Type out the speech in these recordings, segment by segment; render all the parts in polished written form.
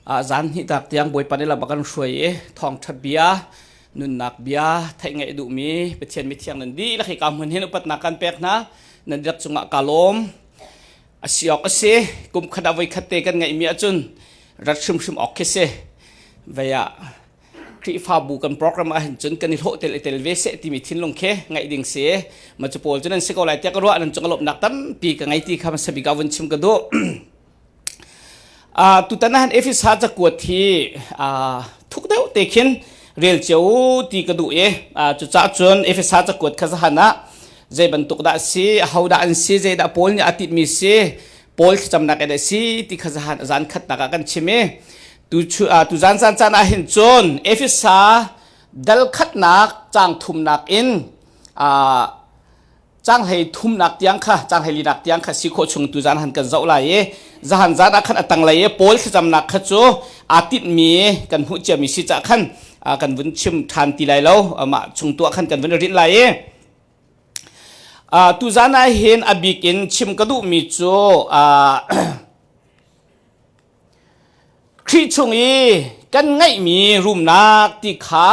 Zan hnih tak tiang Bawipa nih lam a kan hruai i thawngṭha bia, nunnak bia theih ngaih duhmi Pathian mithiang nan dihlak hi ka hmun hin upatnak kan pek hna. Nan dihlak cungah ka lawm. A si awk a si. Kum khat ah voikhat te kan ngeihmi ahcun rat hrimhrim awk khi si. Vei ah Khrihfabu kan program ah hin cun kan i hlawh tel i tel ve seh timi thinlung khi ngaih ding si. Ma cu pawl cu nan si ko lai tiah ka ruah nan cung a lawmhnak tampi ka ngei ti kha hmasa bik ah vun chim ka duh. Tutan ah hin Efesa cakuat hi thuk deuh te khin rel cio u ti ka duh i cucaah cun Efesa cakuat kha zahan ah zei bantuk dah si, aho dah an si, zeidah Paul nih a tinhmi si, Paul thlacamnak in a si ti kha zahan zan khatnak ah kan chim i tu tu zan zan caan ah hin cun Efesa dal khatnak caang thumnak in Canghlei thumnak tiang kha canghlei linak tiang kha si khawh chung tu zan han kan zoh lai i zahan zan ah khan a tanglei i Paul thlacamnak kha cu aa tinhmi kan hmuh ciami si cah khan kan vun chim ṭhan ti lai lo mah chung tuah khan kan vun rinh lai i tu zan ah hin a bik in chim ka duhmi cu Khrih chung i kan ngeihmi rumnak ti kha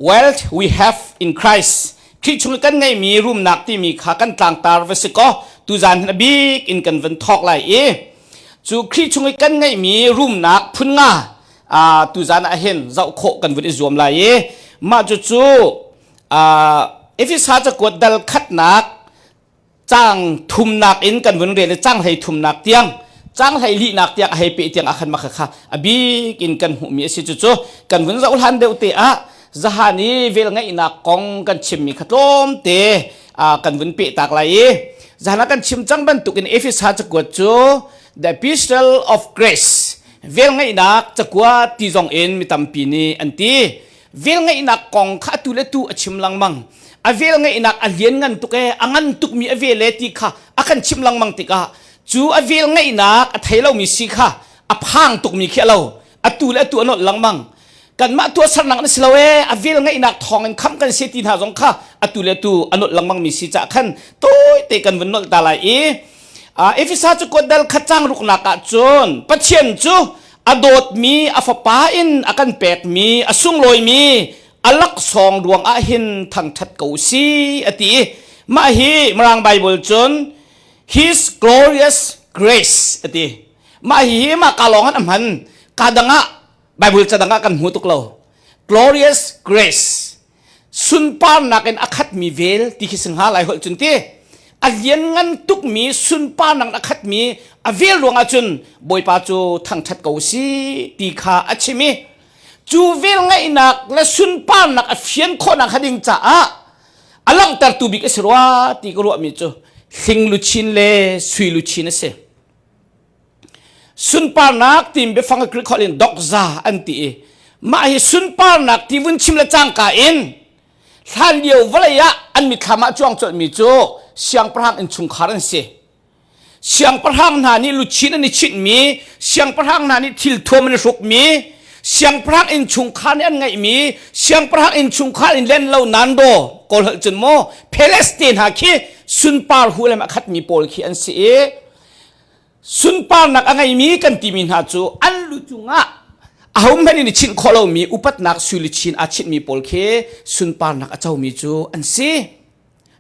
wealth we have in Christ Khrih chung i kan ngeihmi rumnak timi kha kan tlangtar va si kaw tuzan hin a bik in kan van thawk lai i cu Khrih chung i kan ngeihmi rumnak phun nga tuzan ah hin zoh khawh kan vun i zuam lai i mah cucu Efesa cakuat dal khatnak Caang thumnak in kan vun rel i caang hlei thumnak tiang caang hlei lihnak tiang a hei peh tiang ah khan mah kha a bik in kan hmuhmi a si cucu kan vun zoh hlan deuh te ah zahan i velngeihnak kong kan chimmi kha tlawmte kan vun peh tak lai i zahan ah kan chim cang bantukin Efesa cakuat cu the epistle of grace velngeihnak cakuat ti zong in mi tampi nih an ti Velngeihnak kong kha atu le tu a chim lengmang. A velngeihnak a lianngan tuk ee, a ngan tukmi a vel ee ti kha a kan chimh lengmang tikah cu a velngeihnak a thei lomi si kha a phang tukmi khi a lo. Atu le atu a nolh lengmang. Kanmah tuahsernak na si lo ee, a velngeihnak thawngin khamh kan si ti hna zong kha atu le atu a nolh lengmangmi si caah khan tawite kan vun nolh ta lai i Efesa cu kuat khat cang ruknak ah cun Pathian cu a dawtmi a fapa in a kan pekmi a sunglawimi a laksawng ruang ah hin thangṭhat ko si a ti i mah hi Mirang Bible cun His glorious grace a ti mah hi mah ka lawng an a hman ka dang ah Bible ca dang ah kan hmu tuk lo glorious grace Sunparnak in a khatmi vel ti khi si hnga lai holh cun ti. A lianngan tukmi sunparnak in a khatmi a vel ruangah cun Bawipa cu thangṭhat ko si ti kha a chim i cu vel ngeihnak le sunparnak a fian khawhnak hnga ding caah a langhtertu bik a si rua ti ka ruahmi cu hling luchin le sui luchin a si. Sunparnak timi biafang Greek holh in dokza an ti i mah hi sunparnak ti vun chim le cangka in hlanlio vawlei ah an mitthlam ah cuang colhmi cu siangpahrang innchungkhar an si. Siangpahrang hna nih luchin an i chinhmi, siangpahrang hna nih thilthuam an i hrukmi, siangpahrang innchungkhar nih an ngeihmi, siangpahrang innchungkhar in len lo nan daw kawl holh cun maw palace te hna khi sunpar hu le a khatmi pawl khi an si i Sunparnak a ngeimi kan timi hna cu an lu cungah ahohmanh in i chinh khawh lomi upatnak sui luchin aa chinhmi pawl khi sunparnak a comi cu an si.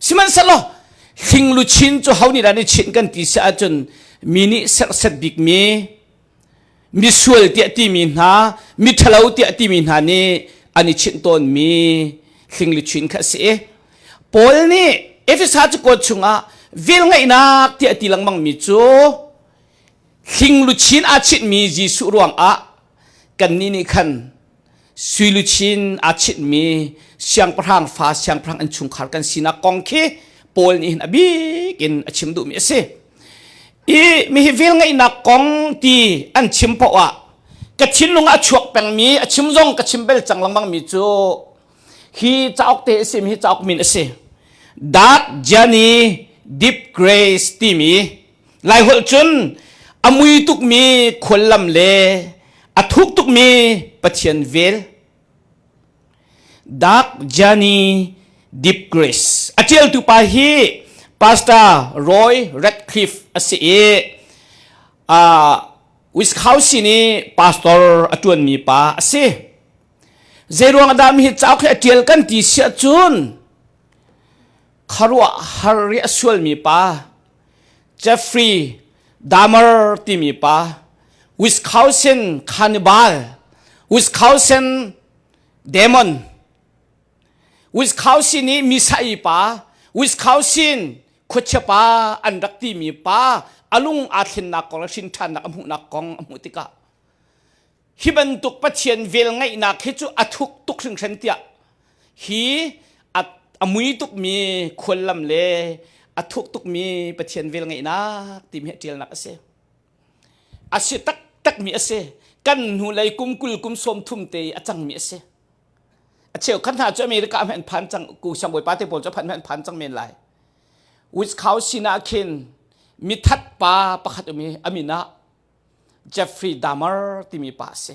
Sihmanhsehlaw hling luchin cu ho nih dah an i chinh kan ti si ahcun mi nih serhset bikmi misual tiah timi hna miṭhalo tiah timi hna nih an i chinh tawnmi hling luchin kha a si i Paul nih Efesa cakuat chungah velngeihnak tiah a ti lengmangmi cu hling luchin aa chinhmi Jesuh ruangah kannih nih khan sui luchin aa chinhmi siangpahrang fa siangpahrang innchungkhar kan sinak kong khi Paul nih hin a bik in a chim duhmi a si. I mi hi velngeihnak kong ti an chim paoh ah ka thinlung ah a chuak pengmi a chim zong ka chim bel cang lengmangmi cu Hi cauk te a si hi cauk min a si. Dark Journey Deep Grace timi Laiholh cun a mui tukmi khuallam le a thuk tukmi Pathian vel. Dark Journey Deep Grace. A ṭialtu pa hi Pastor Roy Radcliffe a si i uh, Wisconsin i pastor a ṭuanmi pa a si. Zeiruang dah mi hi cauk hi a ṭial kan ti siah cun khuaruah har i a sualmi pa Jeffrey Dahmer timi pa Wisconsin cannibal Wisconsin demon Wisconsin i misai pa Wisconsin khuachia pa an rak timi pa a lung aa thlennak kong le hrin ṭhannak a hmuhnak kong a hmuh tikah hi bantuk Pathian vel ngeihnak hi cu a thuk tuk hringhran tiah hi a mui tukmi khuallam le a thuk tukmi Pathian vel ngeihnak timi hi ṭialnak a si. A si taktakmi a si. Kan hnulei kum 20 kum 30 te i a cangmi a si. A cheukhat hna cu America ah an phan cang ku siangbawipa te pawl cu phan an phan cang men lai. Wisconsin ah khin mithat pa pakhat um i a min ah Jeffrey Dahmer timi pa a si.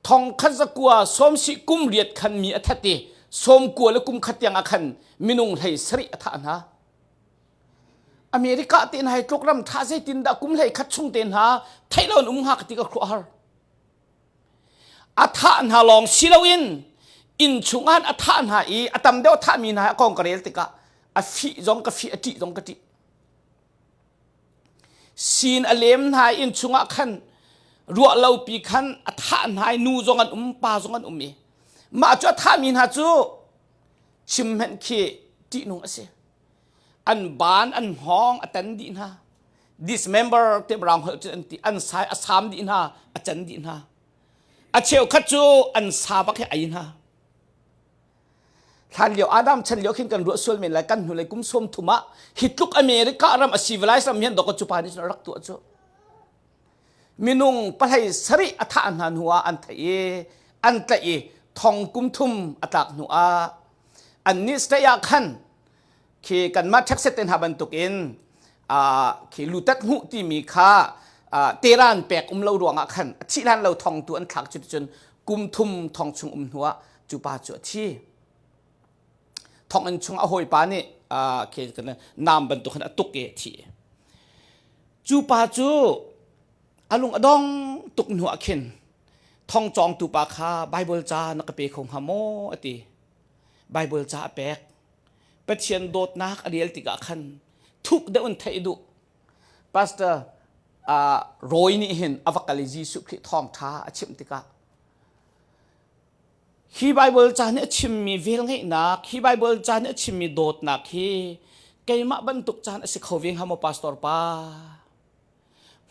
Thong khat zakua sawmsi kum riat khan mi a that i sawmkua le kum khat tiang ah khan minung hlei sarih a thah hna. America te hna hi tluk ram tha zeitin dah kum hlei khat chung te hna theih lo an um hnga ka ti ka khuah har. A thah hna lawng si loin inn chung ah a thah hna i a tam deuh a thahmi hna a kong ka rel tikah a fih zong ka fih a ṭih zong ka ṭih. Sin a lem hna i inn chungah khan ruah lopi khan a thah hna i nu zong an um pa zong an um i mah cu a thahmi hna cu chim hmanh khi ṭihnung a si. An ban an hngawng a tan dih hna. Dismember te rang holh cu an ti an sai a sam dih hna a can dih hna. A cheukhat cu an sa bak hi ai hna. Hlan lio Adam chan lio khin kan ruah sual men lai kan hnulei kum 30 ah hi tluk America ram a civilized ram hian dok cu pa nih cun a rak tuah cu. Minung pahlei sarih a thah hna hnu ah an theih i an tlaih i thong kum thum a tlak hnu ah an nih state ah khan khi kanmah Texas te hna bantukin khi lutat hmuh timi kha teran pek um lo ruangah khan a thih hlan lo thong tu an thlak cu cun kum thum thong chung um hnuah cu pa cu a thi thonginn chung a hawipa nih khi nam bantuk khan a tuk i a thi cu pa cu a lung a dong tuk hnuah khin thong cawngtu pa kha Bible ca na ka pe kho hnga maw a ti Bible ca a pek Pathian dawtnak a rel tikah khan thuk deuh in theih duh Pastor uh, Roy nih hin a va kal i Jesuh Khrih thawngṭha a chimh tikah hi Bible ca nih a chimmi velngeihnak hi Bible ca nih a chimmi dawtnak hi keimah bantuk caan a si kho ve hnga maw pastor pa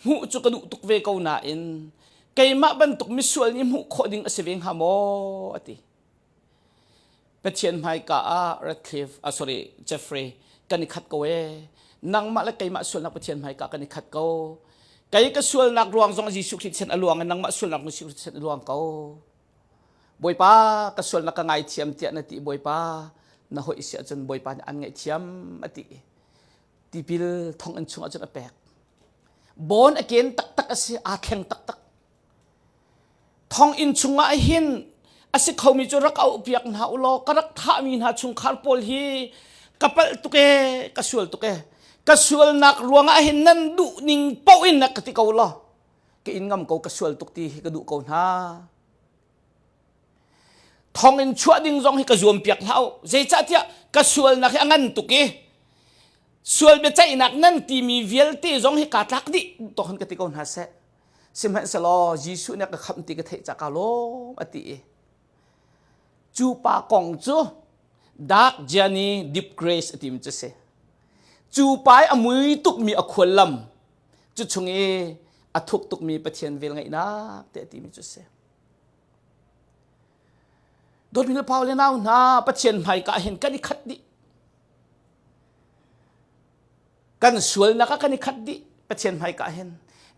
hmuh cu ka duh tuk ve ko nain keimah bantuk misual nih hmuh khawh ding a si ve hnga maw a ti Pathian hmaika ah Radcliffe, ah sorry, Jeffrey, kan i khat ko ee. Nangmah le keimah sualnak Pathian hmaika kan i khat ko. Kei ka sualnak ruang zong Jesuh Khrih thisen a luang i nangmah sualnak Jesuh Khrih thisen a luang ko. Bawipa ka sualnak ka ngaithiam tiah na ti Bawipa na hoih si ahcun Bawipa nih an ngaihthiam a ti. Tipil thonginn chungah cun a pek. Born again taktak a si, aa thleng taktak. Thonginn chungah hin a si khomi cu rak auhpiak hna u law ka rak thahmi hna chungkhar pawl hi ka palh tuk ee ka sual tuk ee ka sualnak ruangah hin nan duh ning paoh in na ka ti ko law ka in ngam ko ka sual tuk ti hi ka duh ko hna thonginn chuah ding zong hi ka zuam piak hlah u zeicahtiah ka sualnak hi a ngan tuk i sual biaceihnak nan timi vialte zong hi kaa tlak dih to khan ka ti ko hna seh Sihmanhsehlaw Jesuh nih a ka khamh ti ka theih ca kaa lawm a ti i cu pa kong cu Dark Journey Deep Grace a timi cu a si. Cu pa i a mui tukmi a khuallam cu chung i a thuk tukmi Pathian velngeihnak te a timi cu a si. Dawtmi le pau le nau hna Pathian hmaika hin kan i khat dih. Kan sualnak ah kan i khat dih Pathian hmaika hin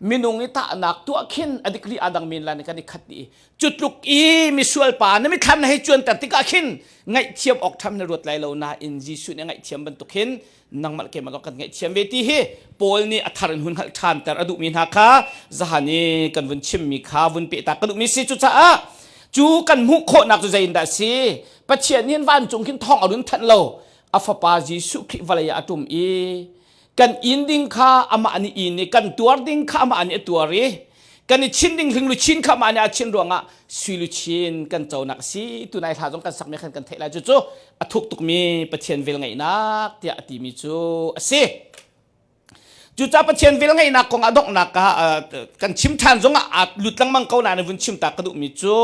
minung i tahnak tuah khin a dikri aa dang men lai kan i khat dih cu tluk i misual pa na mithlam na hei cuanter tikah khin ngaihthiam awk tham na ruat lai lo nain Jesuh nih a ngaihthiam bantuk hin nangmah le keimah zong kan ngaihthiam ve ti hi Paul nih a thar in hun hngalh ṭhanter a duhmi hna kha zahan i kan vun chimmi kha vun pehtak ka duhmi si cucaah cu kan hmuh khawhnak cu zei in dah si Pathian nih vancung khin thawng a run thanh lo a fapa Jesuh Khrih vawlei ah a ṭum i Kan in ding kha amah nih in i kan tuar ding kha amah nih a tuar i kan i chin ding hling luchin kha amah nih a chin ruangah sui luchin kan conak a si. Tunai hla zong kan sakmi khan kan theih lai cucu a thuk tukmi Pathian velngeihnak tiah a timi cu a si. Cucaah Pathian velngeihnak kong ah donghnak ah kan chim ṭhan zongah aa lut lengmang ko nain vun chim ta ka duhmi cu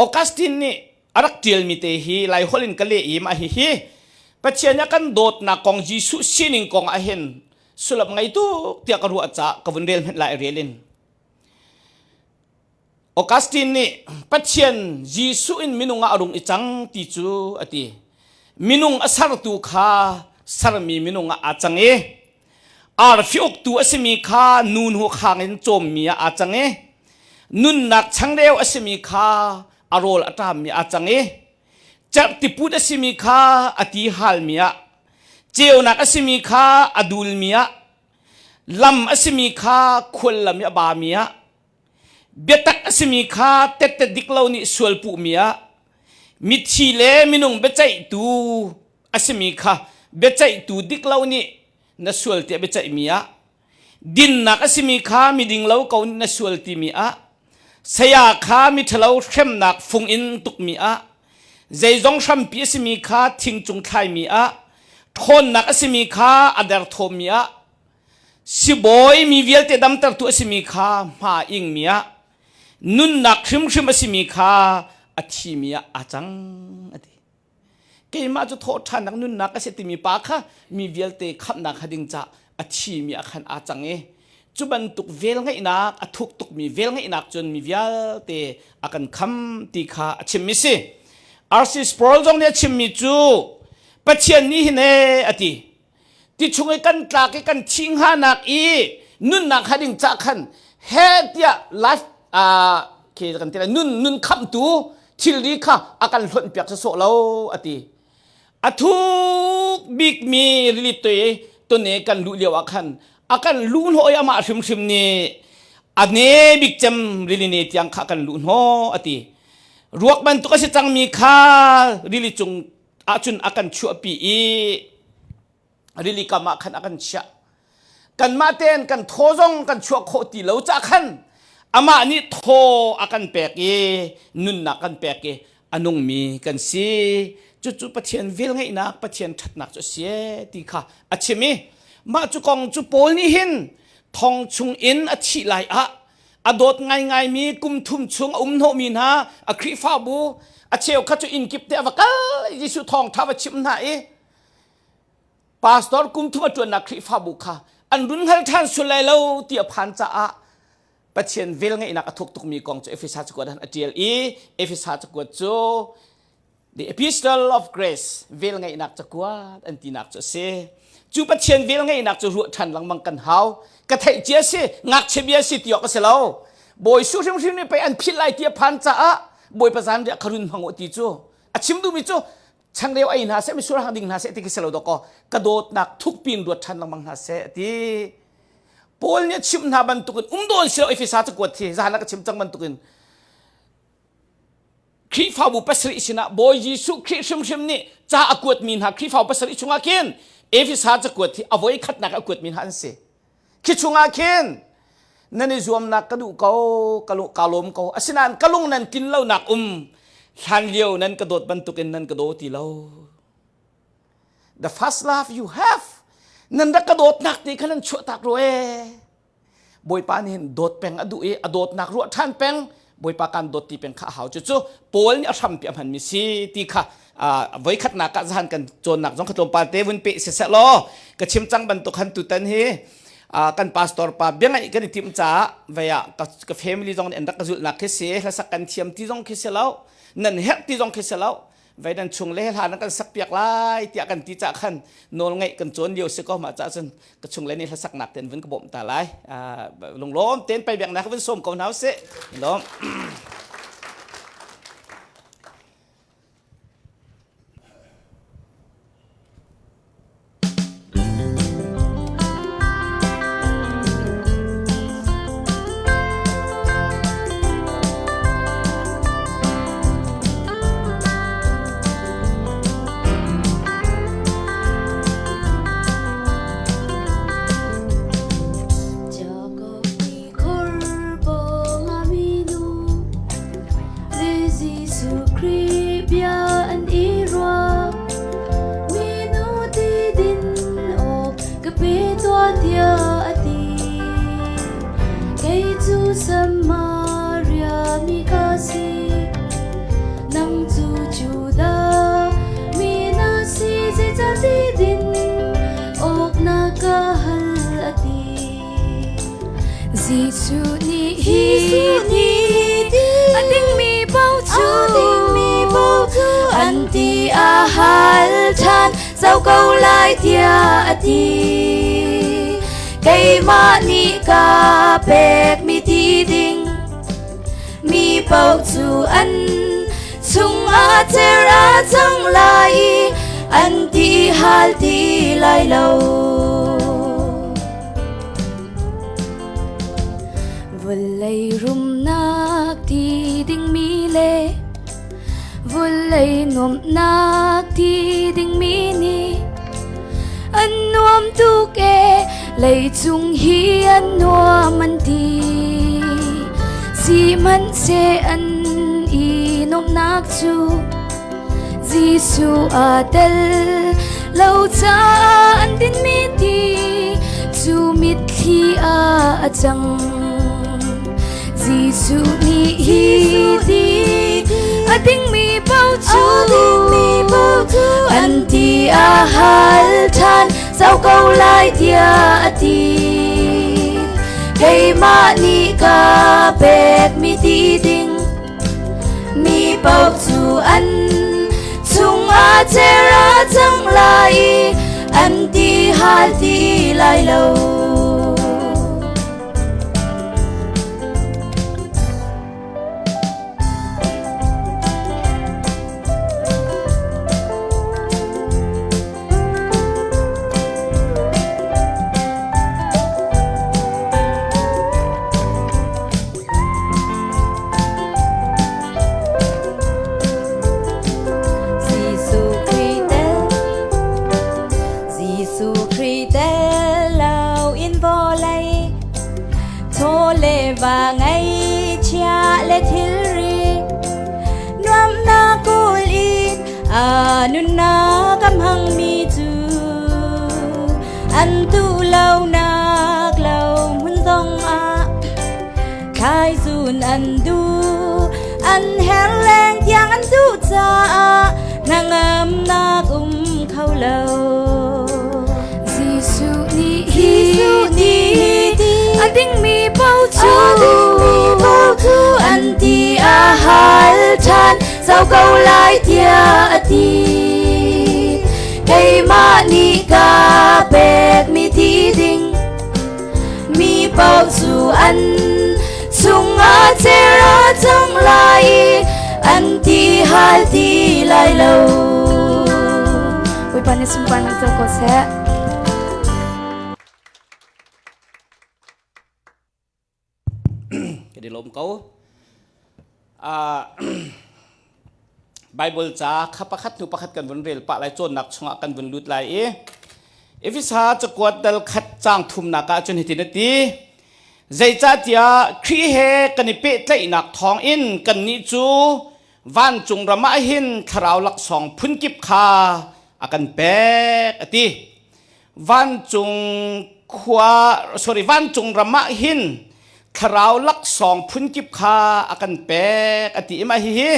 Augustine nih a rak ṭialmi te hi Laiholh in ka leh i mah hihi Pathian a kan dawtnak kong Jesuh sining kong ah hin sullam ngei tuk tiah ka ruah caah ka vun rel hmenh lai rel in Augustine nih Pathian Jesuh in minung ah a rung i cang ti cu a ti. Minung a sertu kha sermi minung ah aa cang i arfi uktu a simi kha nu hnu khang in cawmmi ah aa cang i nunnak changreu a simi kha a rawl a ṭammi aa cang i cerhtiput a simi kha a ti halmi ah ceunak a simi kha a dulmi ah lam a simi kha khuallam i a bami ah Biatak a simi kha tette dik lo nih sual puhmi ah mithi le minung biaceihtu a simi kha biaceihtu dik lo nih na sual tiah biaceihmi ah dinnak a simi kha miding lo ko nih na sual timi ah saya kha miṭhalo hremnak fung in tukmi ah zeizong hrampi a simi kha thing cung thlaimi ah ṭhawnnak a simi kha a derthawmmi ah Sibawi mi vialte damtertu a simi kha hma ingmi ah nunnak hrimhrim a simi kha a thimi ah aa cang a ti. Keimah cu thawhṭhannak nunnak a si timi pa kha mi vialte khamhnak ha ding cah a thimi ah khan aa cang i cu bantuk velngeihnak a thuk tukmi velngeihnak cun mi vialte a kan kham ti kha a chimmi si. R.C. Sproul zong nih a chimmi cu Pathian nih hin ee a ti. Ti chung i kan tlak i kan thi hnganak i nunnak ha ding cah khan he tiah life khi kan ti nun nun khamtu thilri kha a kan hlonh piak sawsawh lo a ti. A thuk bikmi rili tui tune kan luh lio ah khan a kan luh hnawh i amah hrimhrim nih a ne bik cem rili ne tiang kha kan luh hnawh a ti. Ruak bantuk a si cangmi kha rili cung ahcun a kan chuahpi i rili kam ah khan a kan chiah kanmah tein kan thaw zong kan chuah khawh ti lo cah khan amah nih thaw a kan pek i nunnak kan pek i a nungmi kan si cucu Pathian velngeihnak Pathian ṭhatnak cu a si ti kha a chim i mah cu kong cu Paul nih hin thong chung in a thih lai ah a dawt ngaingaimi kum thum chung a um hnawhmi hna a Khrihfabu a cheukhat cu inn kip te a va kal Jesuh thawngṭha va chimh hna i pastor kum thum a ṭuannak Khrihfabu kha an run hngal ṭhan sual lai lo ti a phan caah Pathian velngeihnak a thuk tukmi kong cu Efesa cakuat ah a ṭial i Efesa cakuat cu The Epistle of Grace velngeihnak cakuat an tinak cu a si. Cu Pathian velngeihnak cu ruah ṭhan lengmang kan hau. Ka theih cia si, ngakchia bia si ti awk a si lo. Bawi Su hrimhrim nih pei an philh lai ti a phan caah Bawipa zanriah kha run hmang u ti cu a chim duhmi cu changreu ei hna seh misur hang ding hna seh ti khi si lo dawkaw ka dawtnak thukpi in ruat ṭhan lengmang hna seh ti. Paul nih a chimh hna bantukin um dawn si lo Efesa cakuat hi zahan ah ka chim cang bantukin Khrihfabu pasarih sinah Bawi Jesuh Khrih hrimhrim nih ca a kuatmi hna Khrihfabu pasarih chungah khin Efesa cakuat hi a voi khatnak a kuatmi hna an si. Khi chungah khin nan i zuamnak ka duh ko, ka ka lawm ko. Asinain ka lung nan tlin lonak um hlan lio nan ka dawt bantukin nan ka daw ti lo. The first love you have nan rak ka dawtnak te kha nan chuahtak rua ee. Bawipa nih hin dawt peng a duh i a dawtnak ruah ṭhan peng Bawipa kan dawt ti peng kha a hau cucu Paul nih a hrampi a hmanmi si ti kha voikhatnak ah zahan kan cawnnak zong kha tlawmpal te vun peh siseh law ka chim cang bantuk han tutan hi kan pastor pa biangaih kan i timh caah vei ah ka family zong nih an rak ka zulhnak khi si hlasak kan thiam ti zong khi si lo nan herh ti zong khi si lo vei nan chung le hla nan kan sak piak lai tiah kan ti cah khan nawl ngeih kan cawn lio si ko mah cah cun ka chung le nih hlasaknak ten vun ka bawmh ta lai lunglawm ten pai biaknak vun sawm ko hna usih lawm pe tuah tiah a ti. Kei cu Samaria mi ka si, nang cu Judah mi na si, zeicah ti din awk na ka hal a ti. Jesuh nih hi ti a dingmi paoh cu an ti a hal ṭhan zau ko lai tiah a ti. Keimah nih ka pekmi ti ding mi paoh cu an chungah cer a cang lai i an ti hal ti lai lo. Vawlei rumnak ti dingmi le vawlei nuamhnak ti dingmi nih an nuam tuk e leicung hi an nuam an ti. Sihmanhseh an i nuamhnak cu Jesuh aa tel lo caah an dinmi ti cu mitthli ah a cang. Jesuh nih hi ti a dingmi paoh cu an ti a hal ṭhan zau ko lai tiah a ti. Keimah nih ka pekmi ti ding Mi paoh cu an chungah cer a cang lai i an ti hal ti lai lo. Jesuh Khrih tel lo in vawlei chaw le va ngei chia le thilri nuamhnak kawl in a nunnak a hmangmi cu an tu lonak lo hmun zong ah Thlaizun an duh, an her leng tiang an duh caah hnangamnak um kho lo. Jesuh nih hi ti a dingmi paoh cu an ti a hal ṭhan zau ko lai tiah a ti. Keimah nih ka pekmi ti ding Mi paoh cu an chungah cer a cang lai i an ti hal ti lai lo. Bawipa nih sunparnak co ko seh. Kan i lawm ko. Bible ca kha pakhat hnu pakhat kan vun rel pah lai cawnnak chungah kan vun lut lai i Efesa cakuat dal khat caang thumnak ah cun hitin a ti zeicahtiah Khrih he kan i pehtlaihnak thawngin kannih cu vancung ram ah hin thlarau laksawng phunkip kha a kan pek a ti vancung khua sorry vancung ram ah hin thlarau laksawng phunkip kha a kan pek a ti i mah hihi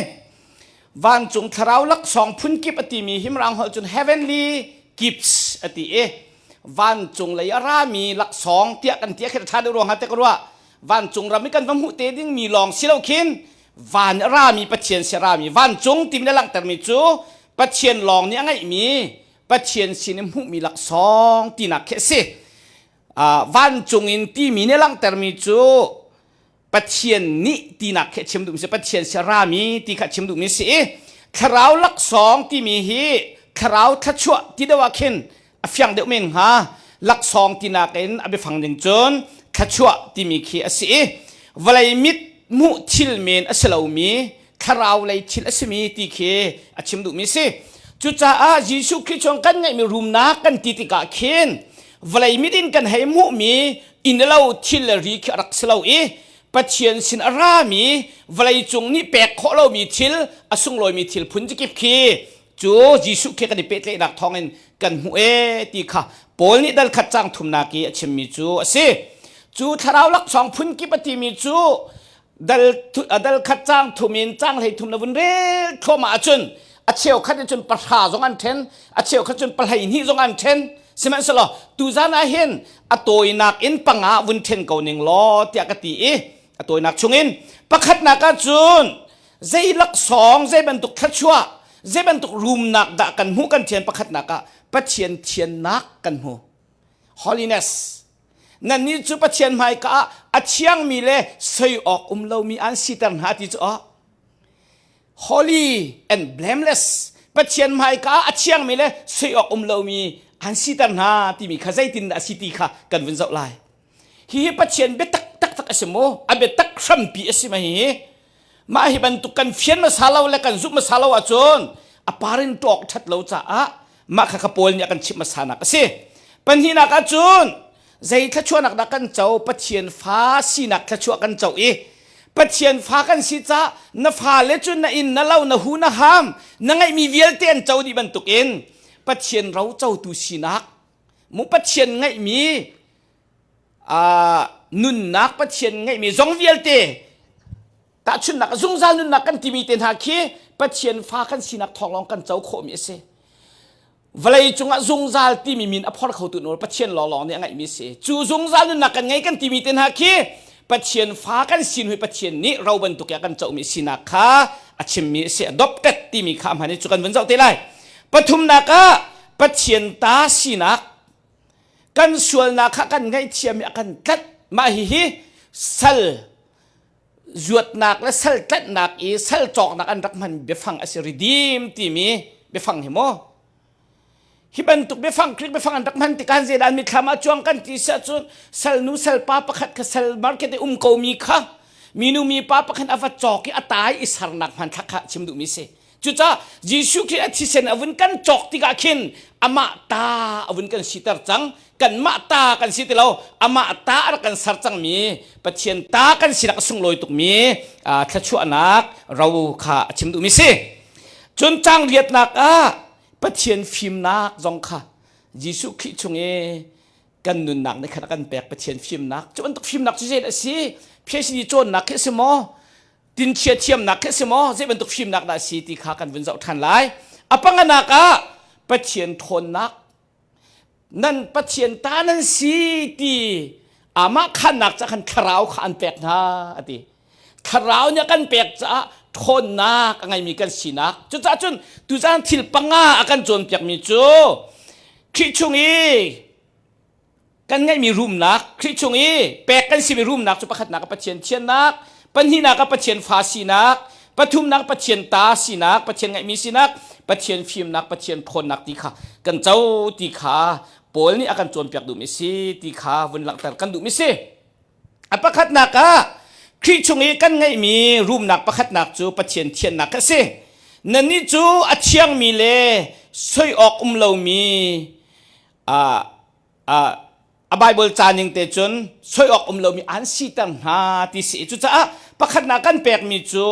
vancung thlarau laksawng phunkip a timi hi mirang holh cun heavenly gifts a ti i vancung lei a rami laksawng tiah kan ti a khi ṭha deuh ruang ha te ka ruah vancung ram i kan va hmuh te ding mi lawng si lo khin van a rami pathian si a rami vancung timi na langhtermi cu pathian lawng nih a ngeihmi Pathian sin i hmuhmi laksawng tinak khi a si. Vancung in timi nih langhtermi cu Pathian nih tinak khi a chim duhmi si. Pathian si a rami ti kha a chim duhmi si i thlarau laksawng timi hi thlarau thluachuah ti deuh ah khin a fiang deuh men hnga. Laksawng tinak in a biafang ning cun thluachuah timi khi a si i vawlei mit hmuh thil men a si lomi thlarau lei thil a simi ti khi a chim duhmi si. Cucaah Jesuh Khrih chung kan ngeihmi rumnak kan ti tikah khin vawlei mit in kan hei hmuhmi inn lo thil le ri khi a rak si lo i Pathian sin a rami vawlei cung nih pek khawh lomi thil a sunglawimi thil phun kip khi cu Jesuh khi kan i pehtlaihnak thawngin kan hmuh ee ti kha Paul nih dal khat cang thumnak i a chimmi cu a si. Cu thlarau laksawng phun kip a timi cu dal dal khat cang thum in cang hlei thum na vun rel thluahmah ahcun a cheu khat in cun pahra zong an ṭhen a cheu khat cun pahlei hnih zong an ṭhen sihmanhsehlaw tuzan ah hin a tawinak in panga vun ṭhen ko ning law tiah ka ti i a tawinak chungin pakhatnak ah cun zei laksawng zei bantuk thluachuah zei bantuk rumnak dah kan hmuh kan thian pakhatnak ah Pathian thiannak kan hmu holiness nannih cu Pathian hmaika ah a thiangmi le soi awk um lomi an siter hna ti cu ah holy and blameless Pathian hmaika ah a thiangmi le soi awk um lomi an siter hna timi kha zeitin dah a si ti kha kan vun zoh lai hihi Pathian biatak taktak a si mu a biatak hrampi a si ma hihi mah hi bantuk kan fian hmasa lo le kan zumh hmasa lo ahcun a parin ṭawk ṭhat lo caah mah kha ka Paul nih a kan chimh hmasanak a si pahnihnak ahcun zei thluachuahnak dah kan co Pathian fa sinak thluachuah kan co i Pathian fa kan si ca na fale cu na inn na lo na hu na ham na ngeihmi vialte an co dih bantukin Pathian ro cotu sinak mu Pathian ngeihmi nunnak Pathian ngeihmi zong vialte tahchunhnak zungzal nunnak kan timi te hna khi Pathian fa kan sinak thawng lawng kan co khawhmi a si. Vawlei cungah zungzal timi min a phor khotu nawl Pathian lawnglawng nih a ngeihmi a si. Cu zungzal nunnak kan ngei kan timi te hna khi Pathian fa kan sin hui Pathian nih ro bantuk i a kan cohmi sinak kha a chimmi a si. Adopted timi kha a hman i cu kan vun zoh te lai. Pathumnak ah Pathian ta sinak kan sualnak kha kan ngaihthiam i a kan tlanh mah hihi sal zuatnak le sal tlanhnak i sal cawknak an rak hman biafang a si redeem timi biafang hi maw hi bantuk biafang Greek biafang an rak hman tikah zeidah an mithlam ah cuang kan ti siah cun sal nu sal pa pakhat kha sal market i um ko mi kha minu mi pa pakhat a va cawk i a tai i sarnak hmanthlak kha chim duhmi si Cucaah Jesuh Khrih a thisen a vun kan cawk tikah khin amah ta a vun kan siter cang. Kanmah ta kan si ti lo. Amah ta a rak kan ser cangmi Pathian ta kan sinak a sunglawi tukmi thluachuahnak ro kha a chim duhmi si. Cun cang riatnak ah Pathian fimnak zong kha Jesuh Khrih chung i kan nunnak nih khan a kan pek Pathian fimnak. Cu bantuk fimnak cu zei a si? PhD cawnnak khi a si maw? Tinchia thiamnak khi a si maw? Zei bantuk fimnak dah a si ti kha kan vun zoh ṭhan lai. A panganak ah Pathian ṭhawnnak nan Pathian ta nan si ti amah khannak ca khan thlarau kha an pek hna a ti. Thlarau nih a kan pek caah ṭhawnnak a ngeimi kan sinak. Cucaah cun tuzaan thil panga a kan cawnpiakmi cu Khrih chung i kan ngeihmi rumnak Khrih chung i pek kan simi rumnak cu pakhatnak ah Pathian thiannak pahnihnak ah Pathian fa sinak pathumnak Pathian ta sinak Pathian ngeihmi sinak Pathian fimnak Pathian ṭhawnnak ti kha kan co ti kha Paul nih a kan cawnpiak duhmi si ti kha vun langhter kan duhmi si a pakhatnak ah Khrih chung i kan ngeihmi rumnak pakhatnak cu Pathian thiannak a si nannih cu a thiangmi le soi awk um lomi a Bible ca ning te cun soi awk um lomi an siter hna ti si cucaah pakhatnak kan pekmi cu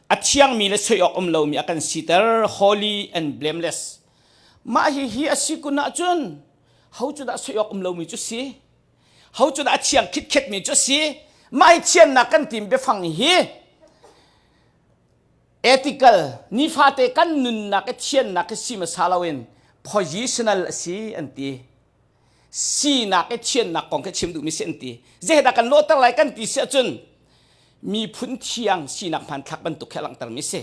a thiangmi le soi awk um lomi a kan siter holy and blameless mah hi hi a si kun ahcun ho cu dah soi awk um lomi cu si ho cu dah a thiang khitkhetmi cu si mah hi thiannak kan tim biafang hi Ethical nifate kan nunnak i thiannak hi si hmasa loin positional a si an ti. Sinak i thiannak kong khi chim duhmi si an ti. Zeidah kan lawhter lai kan ti si ahcun miphun thiang sinak hmanthlak bantuk khi a langhtermi si.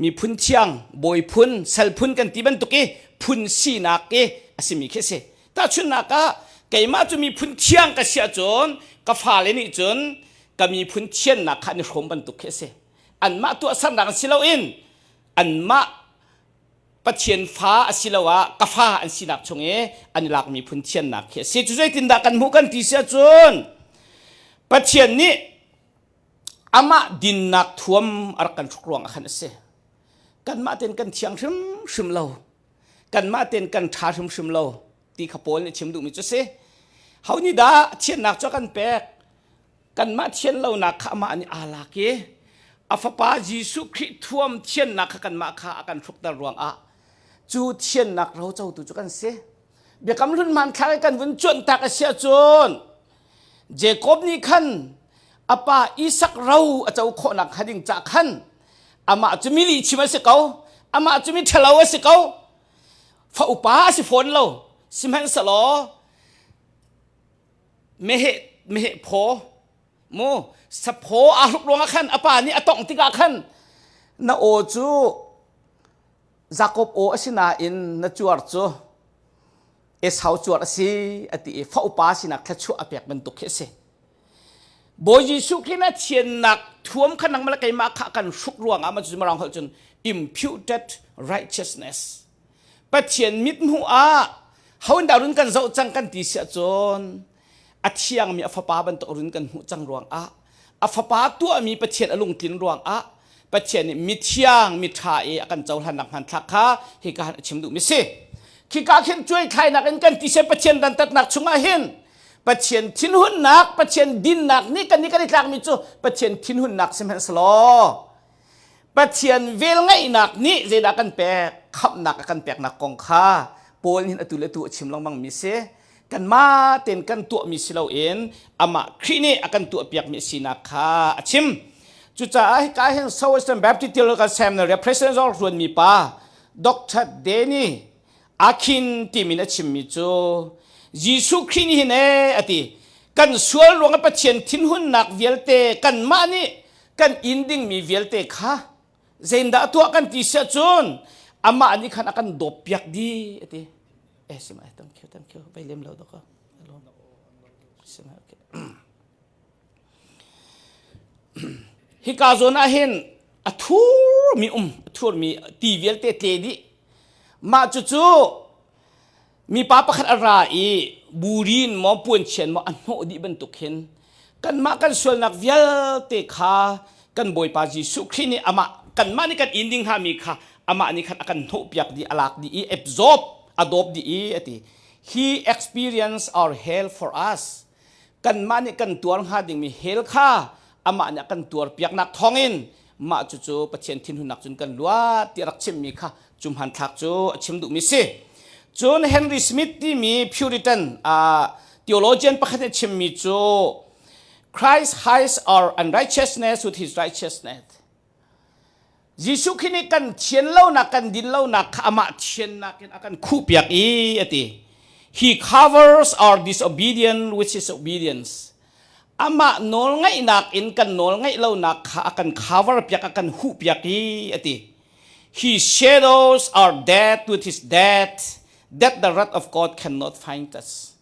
Miphun thiang, bawi phun, sal phun kan ti bantuk i phun sinak i a simi khi a si. Tahchunhnak ah keimah cu miphun thiang ka si ahcun ka fale nih cun ka miphun thiannak kha an i hrawm bantuk khi a si anmah tuahsernak si loin anmah Pathian fa asiloah ka fa an sinak chung i an i lak miphun thiannak khi a si cu zeitindah kan hmuh kan ti si ahcun Pathian nih amah dinnak thuam a rak kan hruk ruang ah khan a si kanmah tein kan thiang hrimhrim lo kanmah tein kan ṭha hrimhrim lo ti kha Paul nih chim duhmi cu si ho nih dah thiannak cu a kan pek kanmah thian lonak kha amah nih aa lak i a fapa Jesuh Khrih thuam thiannak kha kanmah kha a kan hrukter ruangah cu thiannak rocotu cu kan si. Biakam hlun hmanthlak i kan vun cuanh tak a si ahcun Jacob nih khan a pa Isak ro a co khawhnak hnga ding ca khan amah cu mi lihchim a si ko amah cu mi ṭhalo a si ko fa upa a si fawn lo sihmanhsehlaw meheh meheh phaw mu saphaw aa hruk ruangah khan a pa nih a tongh tikah khan na aw cu Jakob aw a si nain na cuar cu Esau cuar a si a ti i fa upa sinak thluachuah a pek bantuk khi a si. Bawi Jesuh Khrih na thiannak thuam kha nangmah le keimah kha kan hruk ruangah ma cu mirang holh cun imputed righteousness Pathian mithmuh ah ho in dah run kan zoh cang kan ti si ahcun a thiangmi a fapa bantuk run kan hmuh cang ruangah a fapa tuahmi Pathian a lungtlin ruangah Pathian nih mithiang miṭha i a kan cohlannak hmanthlak kha hika han a chim duhmi si. Khika khin cuaithlainak in kan tisen Pathian dantatnak chungah hin Pathian thinhunnak, Pathian dinnak nih kan nih kan i tlakmi cu Pathian thinhunnak sihmanhsehlaw Pathian velngeihnak nih zeidah kan pek khamhnak a kan peknak kong kha Paul nih atu le atu a chim lengmang mi si. Kanmah tein kan tuahmi si loin amah Khrih nih a kan tuahpiakmi a sinak kha a chim. Cucaah hika hin Southwestern Baptist Theological Seminary president zong ruanmi pa Dr. Danny Akin timin a chimmi cu Jesuh Khrih nih hin ee a ti kan sual ruangah Pathian thinhunnak vialte kanmah nih kan in dingmi vialte kha zeindah a tuah kan ti siah cun amah nih khan a kan dawp piak dih a ti eh sima thank you thank you vai lem lo dok sima okay hika zawn ah hin a thurmi um a thurmi ti vialte tle dih mah cucu Mipa pakhat a ra i buri in maw puanchian maw a hnawh dih bantuk hin kanmah kan sualnak vialte kha kan Bawipa Jesuh Khrih nih amah kanmah nih kan in ding hngami kha amah nih khan a kan hnawhpiak dih a lak dih i absorb a dawp dih i a ti. He experienced our hell for us. Kanmah nih kan tuar hnga dingmi hell kha amah nih a kan tuarpiaknak thawngin mah cucu Pathian thinhunnak cun kan luat ti a rak chimmi kha cu hmanthlak cu a chim duhmi si. Cun Henry Smith timi Puritan uh, theologian pakhat nih chimmi cu Christ hides our unrighteousness with his righteousness. Jesuh Khrih nih kan thian lonak kan din lonak kha amah thiannak in a kan khuhpiak i a ti. He covers our disobedience with his obedience. Amah nawlngaihnak in kan nawlngaih lonak kha a kan cover piak a kan huh piak i a ti. He shadows our death with his death that the wrath of God cannot find us.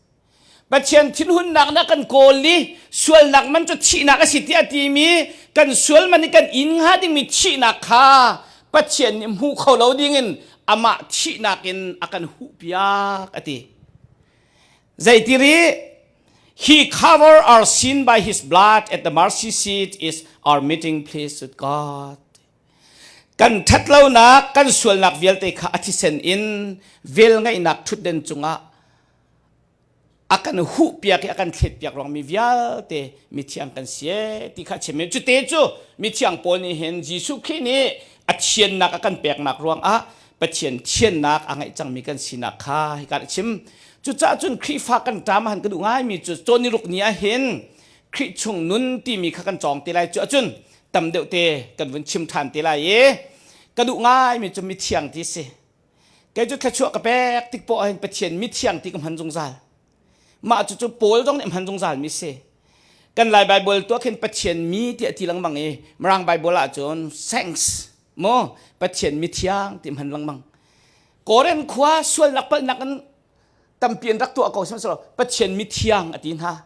Pathian thinhunnak na kan kawl i sualnak man cu thihnak a si tiah timi kan sual man i kan in hnga dingmi thihnak kha Pathian nih hmu kho lo dingin amah thihnak in a kan huhpiak a ti. Zeitiri He cover our sin by his blood at the mercy seat is our meeting place with God. Kan ṭhatlonak, kan sualnak vialte kha a thisen in velngeihnak ṭhutden cungah a kan huhpiak i a kan thletpiak ruang mi vialte mithiang kan si ti kha chim cute cu mithiang Paul nih hin Jesuh Khrih nih a thiannak a kan peknak ruangah Pathian thiannak a ngeih cangmi kan sinak kha hika a chim cucaah cun Khrihfa kan ṭam han ka duh ngaimi cu cawn ruk ni ah hin Khrih chung nun timi kha kan cawng te lai cu ahcun tam deuh te kan vun chim ṭhan te lai i ka duh ngaimi cu mithiang ti si Kei cu thluachuah ka pek tik poah hin Pathian mithiang ti ka hman zungzal. Mah cucu Paul zong nih hman zungzal mi si. Kan Lai Bible tuah khin Pathian mi ti a ti lengmang i Mirang Bible ahcun saints maw Pathian mithiang ti hman lengmang. Korin khua sualnak palhnak in tampi an rak tuah ko sihmanhsehlaw Pathian mithiang a ti hna.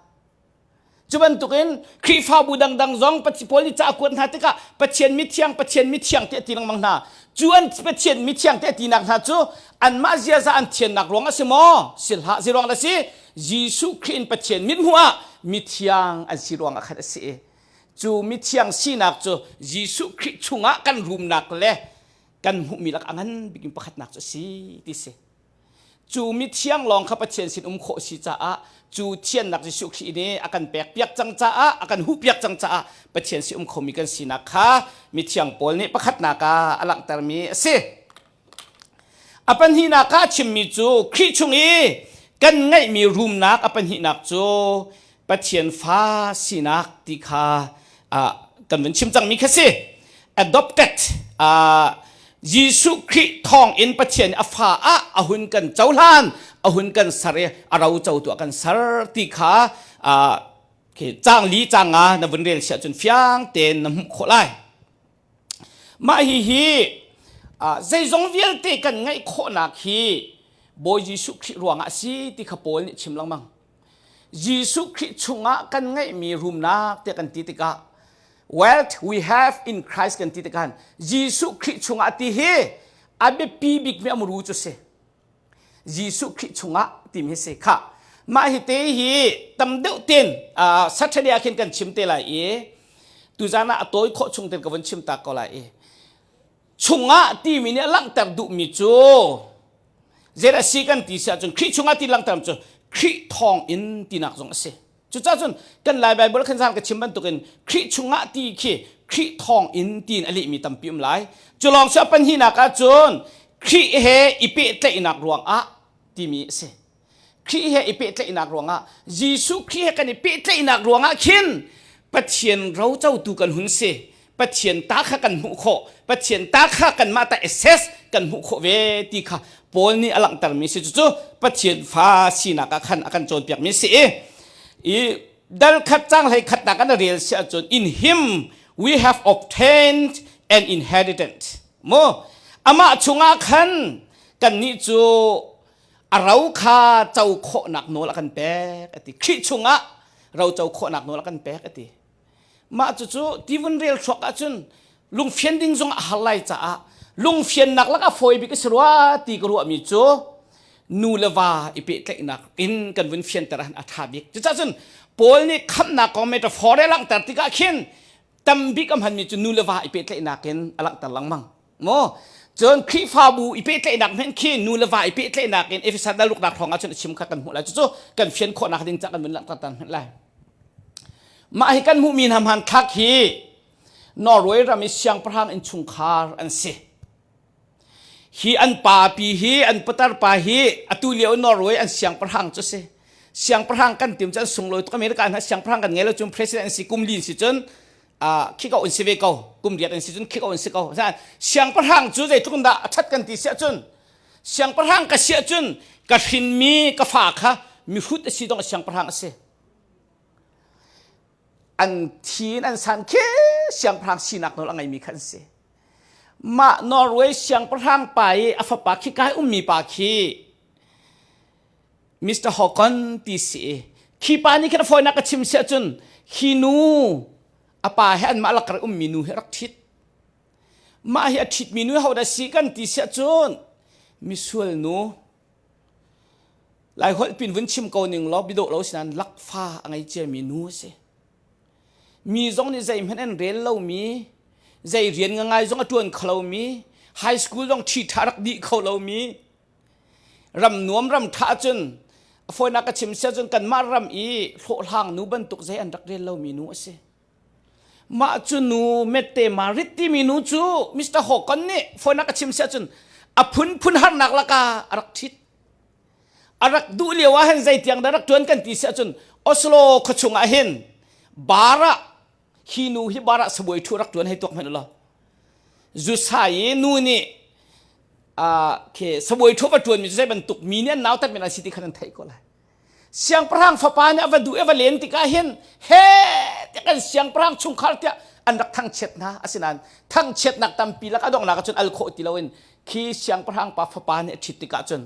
Cu bantukin Khrihfabu dangdang zong Paul nih ca a kuat hna tikah Pathian mithiang, Pathian mithiang tiah a ti lengmang hna. Cu an Pathian mithiang tiah a tinak hna cu anmah ziaza an thiannak ruang a si maw? Si hlah, si ruang a si. Jesuh Khrih in Pathian mithmuh ah mithiang an si ruang ah khan a si. Cu mithiang sinak cu Jesuh Khrih chungah kan rumnak le kan hmuhmi lak a ngan bik in pakhatnak cu a si ti si. Cu mithiang lawng kha Pathian sin um khawh si caah cu thiannak Jesuh Khrih nih a kan pek piak cang caah a kan huh piak cang caah Pathian sin um khomi kan sinak kha mithiang Paul nih pakhatnak ah a langhtermi a si. A pahnihnak ah a chimmi cu Khrih chung i Kan ngeihmi rumnak a pahnihnak cu Pathian fa sinak ti kha kan vun chim cangmi kha si. Adopted Jesuh Khrih thawng in Pathian a fa ah a hun kan cohlan, a hun kan ser i a ro cotu a kan ser ti kha caang li caang nga na vun rel siah cun fiang tein na hmuh khawh lai. Mah hihi zeizong vialte kan ngeih khawhnak hi Bawi Jesuh Khrih ruangah a si ti kha Paul nih chim lengmang. Jesuh Khrih chungah kan ngeihmi rumnak tiah kan ti tikah wealth we have in Christ kan ti tikah Jesuh Khrih chungah ti hi a biapi bikmi a muru cu si. Jesuh Khrih chungah timi hi si kha mah hi te hi tam deuh ten Saturday ah khin kan chim te lai i tuzan ah a tawi khawh chung ten ka von chim ta ko lai i chungah timi nih a langhter duhmi cu zei si kan ti si ahcun Khrih chungah ti langhter cu Khrih thawng in tinak zong a si Cucaah cun kan Lai Baibal khan zan ka chim bantukin Khrih chungah ti khi Khrih thawng in tiin a lehmi tampi um lai. Cu lawng si a pahnihnak ah cun Khrih he i pehtlaihnak ruangah timi a si. Khrih he i pehtlaihnak ruangah Jesuh Khrih he kan i pehtlaihnak ruangah khin Pathian rocotu kan hun si. Pathian ta kha kan hmuh khawh Pathian ta kha kanmah ta access kan hmuh khawh ve ti kha Paul nih a langhtermi si cucu Pathian fa sinak ah khan a kan cawnpiakmi si i i dal khat cang hlei khatnak an rel si ahcun in him we have obtained an inheritance mu amah chungah khan kannih cu a ro kha co khawhnak nawl a kan pek ati Khrih chungah ro co khawhnak nawl a kan pek ati Mah cucu tivun rel hruak ahcun lungfian ding zong a har lai caah lungfiannak lak a fawi bik a si rua ti ka ruahmi cu nu le va i pehtlaihnak in kan vun fianter ahhin a ṭha bik. Cucaah cun Paul nih khamhnak kong metaphor a langhter tikah khin tambik a hmanmi cu nu le va i pehtlaihnak in a langhter lengmang. Maw? Cun Khrihfabu i pehtlaihnak hmenh khi nu le va i pehtlaihnak in Efesa dal ruknak hrawng ah cun a chim kha kan hmuh lai. Cucu kan fian khawhnak ding cah kan vun langhter tan hmenh lai. Mah hi kan hmuhmi hna hmanthlak hi Norway ram i siangpahrang innchungkhar an si. Hi an pa pi hi an patar pa hi atu lio Norway an siangpahrang cu si. Siangpahrang kan tim cu an sunglawi tuk America hna siangpahrang kan ngei lo cun president si kum lin si cun khi ko an si ve ko kum riat an si cun khi ko an si ko. Siangpahrang cu zeitluk in dah a ṭhat kan ti siah cun siangpahrang ka siah cun ka hrinmi ka fa kha mihrut a si dong siangpahrang a si. An thi in an san khi siangpahrang sinak nawl a ngeimi kha an si. Mah Norway siangpahrang pa i a fapa khi kai ummi pa khi Mr. Håkon ti si i khi pa nih khin a fawinak ka chim si ahcun hi nu a pa he anmah lakar ummi nu hi rak ṭhit. Mah hi a ṭhitmi nu hodah si kan ti si ahcun misual nu Laiholh pin vun chim ko ning law bidawh lo sinain lakfa a ngei ciami nu a si. Mi zong nih zeihmanh an rel lomi, zei rian ngangai zong a ṭuan kho lomi, high school zong ṭhi ṭha rak dih kho lomi, ram nuam ram ṭha cun a fawinak ka chim sia cun kanmah ram i hlawhhlang nu bantuk zei an rak rel lomi nu a si. Mah cu nu Mette Marit timi nu cu Mr. Håkon nih fawinak ka chim siah cun a phunphun harnak lakah a rak ṭhit. A rak duh lio ah hin zeitiang dah rak ṭuan kan ti siah cun Oslo khuachung ah hin bar ah hi nu hi bar ah sabuai ṭhu rak ṭuan hei tuak hmanh ulaw. Zusa i nu nih uh, sabuai ṭhu va ṭuanmi cu zei bantuk mi nih an nautat men an si ti khan an theih ko lai. Siangpahrang fapa nih a va duh i a va len tikah hin he tiah kan siangpahrang chungkhar tiah an rak thangchiat hna. Asinain thangchiatnak tampi lak a donghnak ahcun al khawh ti loin khi siangpahrang pa fapa nih a ṭhit tikah cun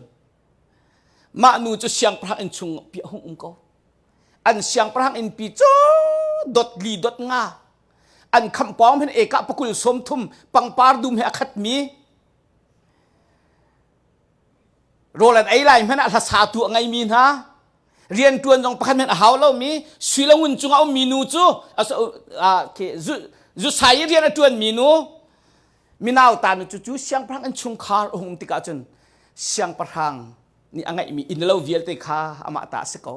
mah nu cu siangpahrang inn chung pi a hung um ko. An siangpahrang innpi cu dot li dot nga an khamh pawng hin eka pakul sawm thum pangpar dum he a khatmi rawl an ei lai hmanh ah hlasatu a ngeimi hna rianṭuan zong pakhat hmanh a hau lomi sui le ngun cungah ummi nu cu zusai i rian a ṭuanmi nu minau ta nu cu cu siangpahrang in chungkhar a hung um tikah cun siangpahrang nih a ngeihmi inn lo vialte kha amah ta a si ko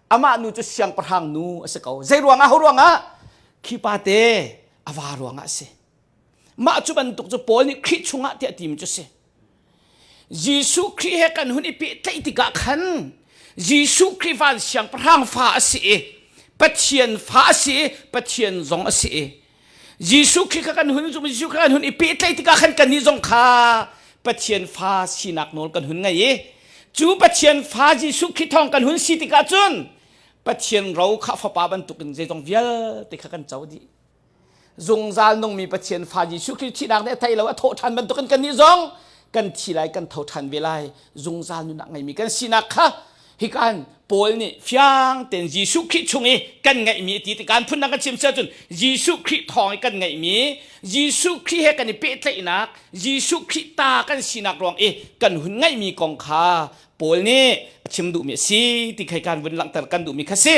amah nu cu siangpahrang nu a si ko zei ruangah ho ruangah khi pa te a va ruangah a si mah cu bantuk cu Paul nih Khrih chungah tiah timi cu si Jesuh Khrih he kan hun i pehtlaih tikah khan. Jesuh Khrih van siangpahrang fa a si i Pathian fa a si i Pathian zong a si i Jesuh Khrih kha kan hun zum Jesuh kha kan hun i pehtlaih tikah khan kannih zong kha Pathian fa sinak nawl kan hun ngei i cu Pathian fa Jesuh Khrih thawng kan hun si tikah cun Pathian ro kha fapa bantukin zeizong vialte kha kan co dih. Zungzal nungmi Pathian fa Jesuh Khrih thihnak nih a thei lo a thawh ṭhan bantukin kannih zong kan thi lai kan tho ṭhan ve lai zungzal nunnak ngeimi kan sinak kha hikan Paul nih fiang tein Jesuh Khrih chung i kan ngeihmi ti tikah phundang kan chim si ahcun Jesuh Khrih thawng i kan ngeihmi Jesuh Khrih he kan i pehtlaihnak Jesuh Khrih ta kan sinak ruang i kan hun ngeihmi kong kha Paul nih a chim duhmi a si ti khai kan vun langhter kan duhmi kha si.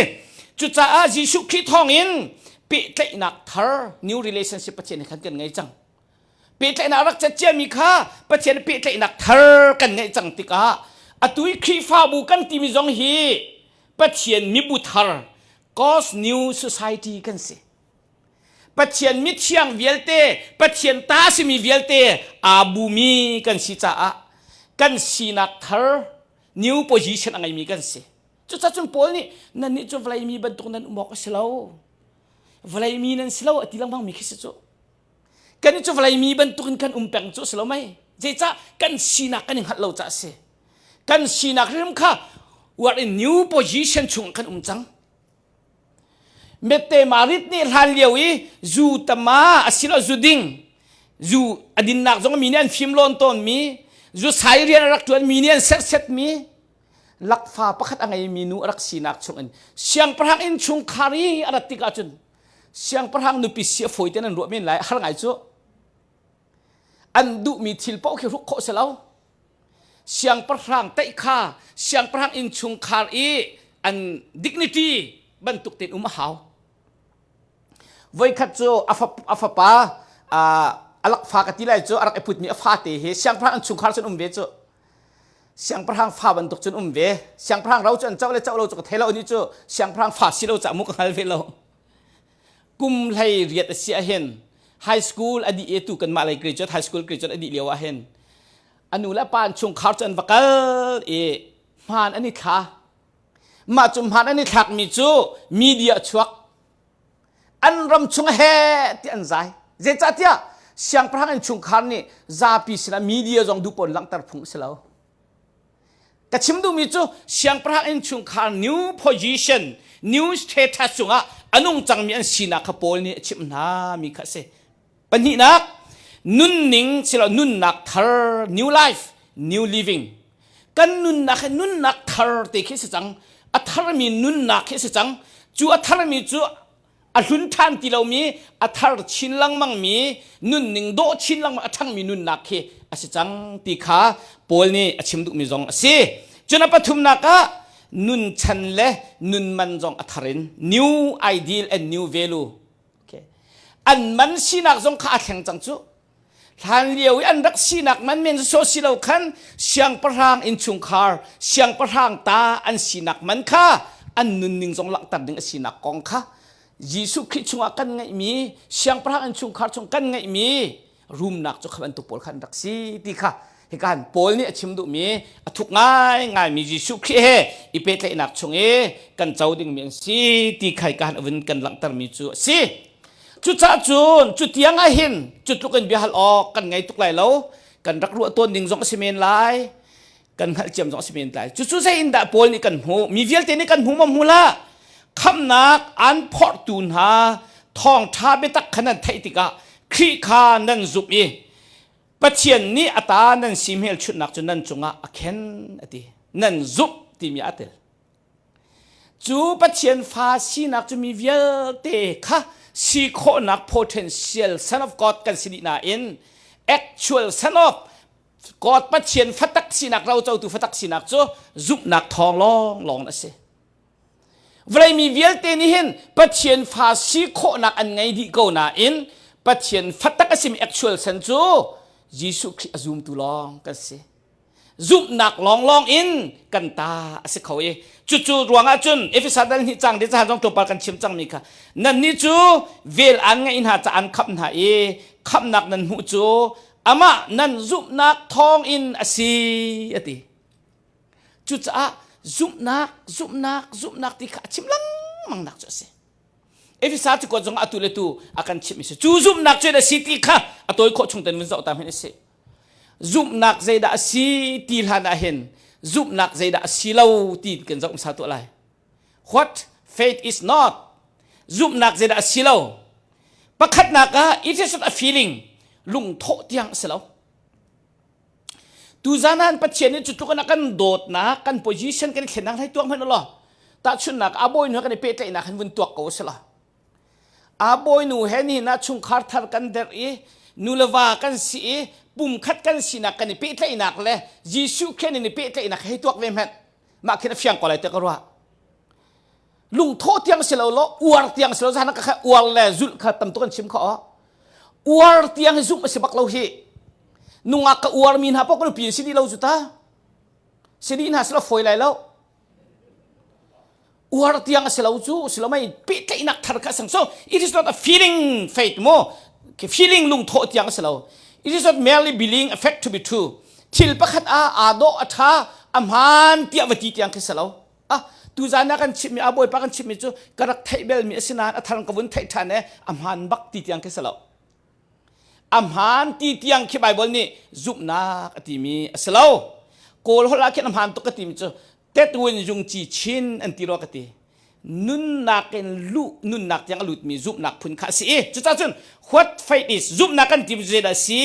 Cucaah Jesuh Khrih thawngin pehtlaihnak thar new relationship Pathian he khan kan ngei cang. Pehtlaihnak rak cat ciami kha Pathian pehtlaihnak thar kan ngeih cang tikah atu i Khrihfabu kan timi zong hi Pathian mibu thar God's new society kan si. Pathian mithiang vialte, Pathian ta simi vialte aa bumi kan si caah kan sinak thar new position a ngeimi kan si. Cucaah cun Paul nih nannih cu vawlei mi bantuk nan um awk a si lo. Vawlei mi nan si lo a ti lengmang mi khi si cu. Kan cu vawlei mi bantukin kan um peng cu a si lo mei. Zeicah kan sinak kan i hngalh lo caah a si. Kan sinak hrim kha we are in new position chung kan um cang. Mette Marit nih hlan lio i zu tama asilo zu ding zu a dinnak zong mi nih an fim lawn tawn mi zu sai rian a rak tuan mi nih an serset mi lakfa pakhat a ngeimi nu a rak sinak chungin siangpahrang inn chungkhar i a rat tikah cun siangpahrang nupi si a fawi ten an ruah men lai har ngai cu an duhmi thil paoh khi hruk khawh si lo siangpahrang teih kha siangpahrang innchungkhar i an dignity bantuk tein um a hau voikhat cu a fapa a lakfa ka ti lai cu a rak i putmi a fate hi siangpahrang innchungkhar cun um ve cu siangpahrang fa bantuk cun um ve siangpahrang ro cu an co le co lo cu ka thei lo ni cu siangpahrang fa si lo ca mu ka hngal ve lo kum hlei riat a si ahhin high school a dih e tu kanmah lei graduate high school graduate a dih lio ahhin a nu le pa an chungkhar cu an va kal i hmaan an i thla mah cu hmaan an i thlakmi cu media chuak an ram chung he ti an zai zeicahtiah siangpahrang in chungkhar nih zapi sinah media zong duh pawn langhter phung a si lo Ka chim duhmi cu siangpahrang innchungkhar new position, new status cungah a nung cangmi an sinak kha Paul nih a chimh hna mi kha a si. Pahnihnak, nunning silo nunnak thar, new life, new living. Kan nunnak hi nunnak thar te khi a si cang. A tharmi nunnak khi a si cang. Cu a tharmi cu a hlun ṭhan ti lomi a thar chin lengmangmi nunning dawh chin lengmang a ṭhangmi nunnak khi a si cang ti kha Paul nih a chim duhmi zong a si. Cun a pathumnak ah nun chan le nun man zong a thar in new ideal and new value. Okay. An man sinak zong kha a thleng cang cu. Hlan lio i an rak sinak man men so si lo khan siangpahrang innchungkhar siangpahrang ta an sinak man kha an nunning zong langhter ding a sinak kong kha Jesuh Khrih chungah kan ngeihmi siangpahrang innchungkhar chung kan ngeihmi rumnak cu kha bantuk pawl kha an rak si ti kha hikan Paul nih a chim duhmi a thuk ngaingaimi Jesuh Khrih he i pehtlaihnak chung i kan co dingmi an si ti kha hikan a vun kan langhtermi cu a si. Cucaah cun cu tiang ah hin cu tluk in biahal awk kan ngei tuk lai lo. Kan rak ruah tawn ding zong a si men lai. Kan hngalh ciam zong a si men lai. Cucu zei in dah Paul nih kan hmuh? Mi vialte nih kan hmu maw hmu hlah? Khamhnak an phorhtu hna thawngṭha biatak kha nan theih tikah Khrih kha nan zumh i Pathian nih a ta nan si hmelchunhnak cu nan cungah a khen a ti. Nan zumh timi aa tel. Cu Pathian fa sinak cu mi vialte kha si khawhnak potential son of God kan si dih nain actual son of God Pathian fatak sinak rocotu fatak sinak cu zumhnak thawng lawnglawng a si. Vawlei mi vialte nih hin Pathian fa si khawhnak an ngei dih ko nain Pathian fatak a simi actual son cu Jesuh Khrih a zumtu lawng kan si. Zumhnak lawnglawng in kan ta a si kho i cucu ruangah cun Efesa dal hnih cang de cahan zong tlawmpal kan chim cangmi kha nannih cu vel an ngeih hna ca an khamh hna i khamhnak nan hmuh cu amah nan zumhnak thawngin a si a ti. Cucaah zumhnak zumhnak zumhnak ti kha a chim lengmang nak cu a si. Efesa cakuat zong atu le tu a kan chimh si. Cu zumhnak cu a si ti kha a tawi khawh chung ten vun zoh ta hmanh a si. Zumhnak zeidah a si ti hlan ah hin zumhnak zeidah a si lo ti kan zoh hmasa tuah lai. What faith is not. Zumhnak zeidah a si lo. Pakhatnak ah it is not a feeling. Lungthawh tiang a si lo. Tuzan ah Pathian nih cutluk in a kan dawtnak, kan position kan i thlennak hlei tuak hmanh law tahchunhnak a bawinu he kan i pehtlaihnak hin vun tuak ko sila. A bawinu he nihin ah chungkhar thar kan derh i nuleva kan si i pumkhat kan sinak kan i pehtlaihnak le Jesuh Khrih in i pehtlaihnak hei tuak ve hmanh. Mah khin a fiang ko lai te ka ruah. Lungthawh tiang si lo law uar tiang si lo zan ka kha uar le zulh kha tam tuk an chim kho uar tiang hi zumh a si bak lo hi nungak ka uar mi hna pok ka nupi si dih lo cu ta si dih hna si lo fawi lai lo uar tiang a si lo cu si lo mei pehtlaihnak thar kha sang so it is not a feeling faith mo feeling lungthawh tiang a si lo it is not merely believing a fact to be true thil pakhat a aa dawh a tha a hmaan tiah va ti tiang khi si lo ah tuzan ah kan chimmi a bawipa kan chimmi cu ka rak theih belmi a si nain a thar ka vun theih ṭhan e a hmaan bak ti tiang khi si lo a hmaan ti tiang khi Bible nih zumhnak a timi a si lo kawl holh ah khin a hmaan tuk ka timi cu tetwin jung ci chin an ti rua ka ti nunnak in luh nunnak tiang a lutmi zumhnak phun kha a si i cucaah cun what faith is zumhnak kan timi cu zeidah a si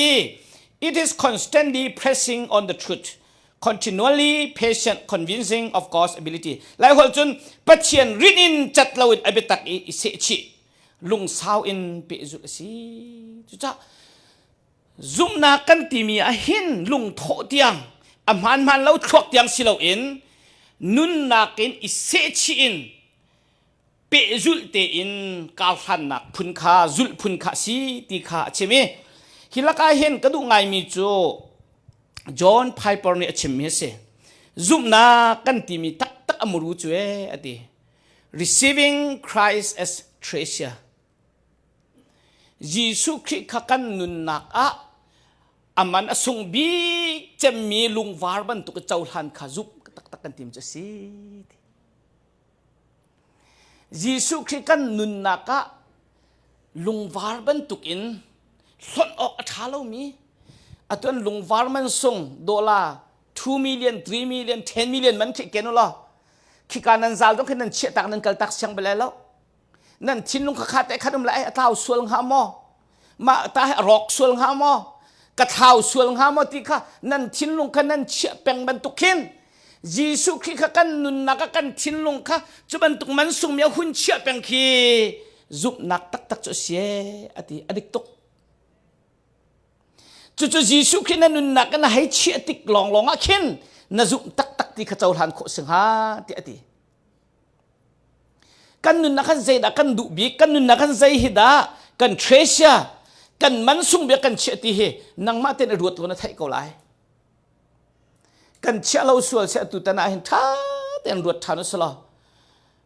it is constantly pressing on the truth continually patient convincing of God's ability lai holh cun Pathian rin in cat loin a biatak i i sehchih lungsau in pehzulh a si cucah zumhnak kan timi ah hin lungthawh tiang a hmaan lo thluak tiang si loin nunnak in i sehchih in pehzulh tein karhlannak phun kha zulh phun kha si ti kha a chim i hi lakah hin ka duh ngaimi cu John Piper nih a chimmi a si. Zumhnak kan timi taktak a muru cu e a ti. Receiving Christ as treasure. Jesuh Khrih kha kan nunnak ah a man a sung bik cemmi lungvar bantuk i cohlan kha zumh taktak kan tim cu a si. Jesuh Khrih kan nunnak ah lungvar bantuk in hlonh awk a ṭha lomi atu an lungvar man sung dollar 2 million 3 million 10 million man khi ken ulaw khika nan zal dong khi nan chiah tak nan kal tak siang bale lo nan thinlung kha kha te khat um lai a tlau sual hnga maw mah ta hi a rawk sual hnga maw ka thlau sual hnga maw ti kha nan thinlung kha nan chiah peng bantuk khin Jesuh Khrih kha kan nunnak ah kan thinlung kha cu bantuk man sungmi a hun chiah peng khi zumhnak taktak cu a si a ti a dik tuk cucu Jesuh Khrih na nunnak in na hei chiah tik lawnglawng ah khin na zumh taktak ti kha cohlan khawh si hnga ti a ti Kan nunnak kan zeidah kan duh bik, kan nunnak kan zei hi dah kan treasure, kan man sung bik kan chiah ti hi nangmah ten i ruat law na theih ko lai. Kan chiah lo sual se atu tan ah hin tha tein ruat than usulaw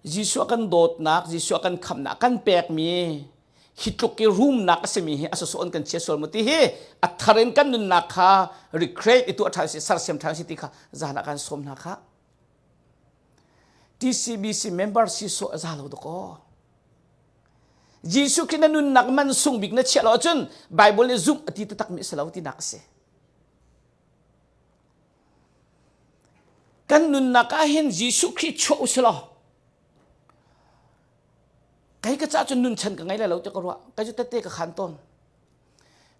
Jesuh kan dawtnak, Jesuh kan khamnak, kan pekmi hi tluk i rumnak a simi hi a sawsawh in kan chia sual mu ti hi a thar in kan nunnak kha recreate i tuah ṭhan si sersiam ṭhan si ti kha zan ah kan sawm hna kha TCBC member si sawh a za lo dakaw. Jesuh Khrih na nunnak man sung bik na chiah lo ahcun Bible nih zumh a ti taktak mi a si lo tinak a si. Kan nunnak ah hin Jesuh Khrih chuah u si law kei ka caah cun nun chan ka ngei lai lo ti ka ruah kei cu tette ka khan tawn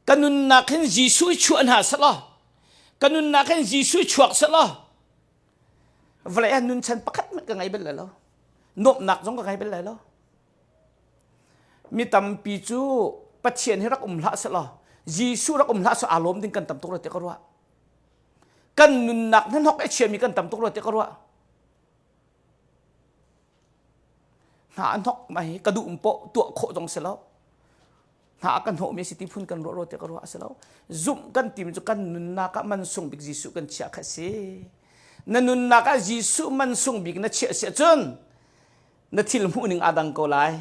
ka nunnak hin Jesuh chuah hna selaw ka nunnak hin Jesuh chuak selaw Vawlei ah nunchan pakhat hmanh ka ngei bal lai lo. Nuamhnak zong ka ngei bal lai lo. Mi tampi cu Pathian hi rak um hlah selaw, Jesuh rak um hlah selaw aa lawm ding kan tam tuk rua tiah ka ruah. Kan nunnak hnahnok a chiami kan tam tuk rua tiah ka ruah. Hna a hnok ma hi ka duh poh tuah khawh zong si lo. Hna a kan hnawhmi a si ti phun kan ruah rua tiah ka ruah a si lo. Zumh kan timi cu kan nunnak ah man sung bik Jesuh kan chiah kha a si. Na nunnak ah Jesuh man sung bik na chiah si ahcun na thil hmuh ning aa dang ko lai.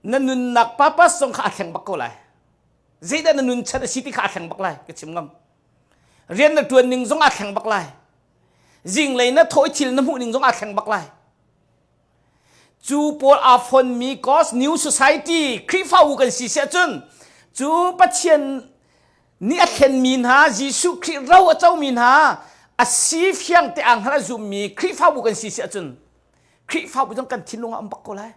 Na nunnak purpose zong kha aa thleng bak ko lai. Zeidah na nun chan a si ti kha aa thleng bak lai ka chim ngam. Rian na ṭuan ning zong aa thleng bak lai. Zinglei na thawh i thil na hmuh ning zong aa thleng bak lai. Cu pawl aa fonmi God's New Society Khrihfabu kan si siah cun cu Pathian nih a thlenmi hna Jesuh Khrih ro a comi hna a si fiang te ang hngal a zummi Khrihfabu kan si siah cun Khrihfabu zong kan thinlung ah um bak ko lai.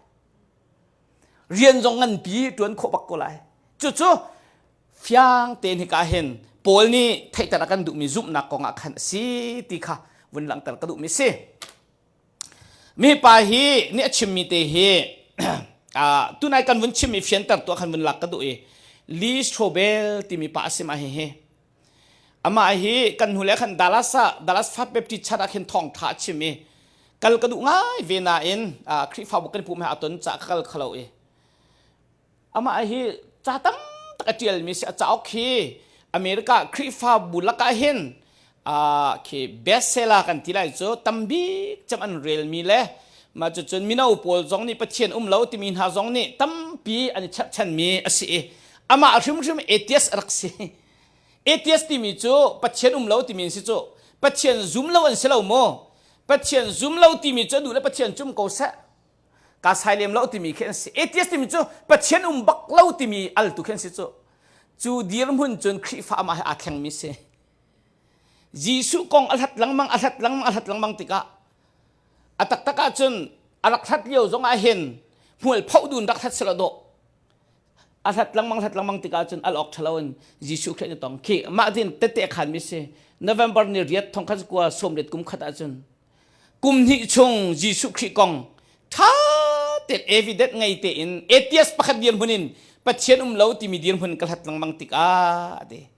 Rian zong nganpi ṭuan khawh bak ko lai. Cucu fiang tein hika hin Paul nih theihter a kan duhmi zumhnak kong ah khan a si ti kha vun langhter ka duhmi si. Mi pa hi nih a chimmi te hi tunai kan vun chim i fianter tuah khan vun lak ka duh i Lee Strobel timi pa a si mah hihi. Amah hi kan hnu le khan Dallas ah Dallas First Baptist Church ah khin thawngtha a chim i kal ka duh ngai ve nain Khrihfabu kan pum he a ton ca ka kal khalo i Amah hi ca tam tak a ṭialmi si. A cauk hi America Khrihfabu lakah hin khi bestseller kan ti lai cu tambik cem an relmi le mah cucun mino pawl zong nih Pathian um lo timi hna zong nih tampi an i cherhchanmi a si i amah hrimhrim atheist a rak si. Atheist timi cu Pathian um lo timi an si cu. Pathian zum lo an si lo maw? Pathian zum lo timi cu a duh le Pathian cum ko seh. Ka sai lem lo timi khi an si. Atheist timi cu Pathian um bak lo timi altu khi an si cu. Cu dirhmun cun Khrihfa amah he aa thlengmi si. Jesuh kong a hlat lengmang, a hlat lengmang, a hlat lengmang tikah a taktak ahcun a rak hlat lio zong ah hin hmual phoh dun rak hlat selaw dawh. A hlat lengmang hlat lengmang tikah cun al awk ṭhalo in Jesuh Khrih an i tong. Khi mah tin tette a khanmi si. November ni riat thong khat kua sawmriat kum khat ahcun kum hnih chung Jesuh Khrih kong ṭha tein evidence ngei tein atheist pakhat dirhmun in Pathian um lo timi dirhmun ka hlat lengmang tikah a ti.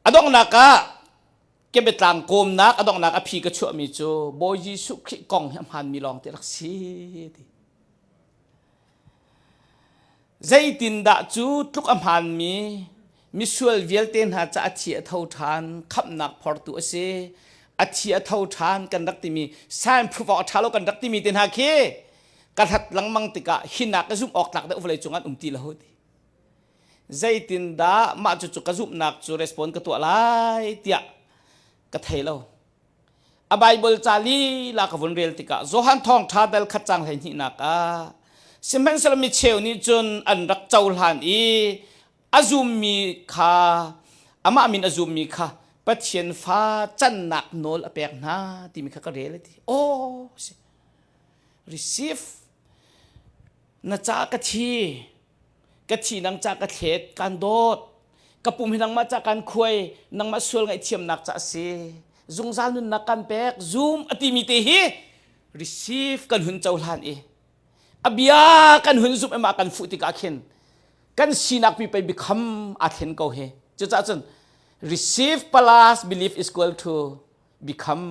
A donghnak ah ke biatlang kawmnak a donghnak a phi ka chuahmi cu Bawi Jesuh Khrih kong hi a hmaanmi lawng te rak si ti. Zeitindah cu tluk a hmaanmi misual vialte hna ca a thi a tho ṭhan, khamhnak phortu a si, a thi a tho ṭhan kan rak timi sign proof awk a ṭha lo kan rak timi te hna khi ka hlat lengmang tikah hinak ka zumh awk tlak deuh vawlei cung an um ti lo ti. Zeitindah mah cucu ka zumhnak cu respond ka tuah lai tiah ka thei lo. A Baibal ca lila ka vun rel tikah Johan Thawngṭha dal khat cang 12nak ah sihmanhsehlaw mi cheu nih cun an rak cohlan i a zummi kha amah min a zummi kha Pathian fa cannak nawl a pek hna timi kha ka rel a ti. Aw si. Receive na ca ka thi Ka thi nang ca ka thlet, kaan dawt. Ka pum hi nangmah ca kaan khuai, nangmah sual ngaihthiamnak ca a si. Zungzal nunnak kan pek, zum a timi te hi receive kan hun cohlan i a bia kan hun zumh i mah kan fuh tikah khin kan sinak pi pei bikham aa thlen ko hi. Cucaah cun receive plus belief is equal to become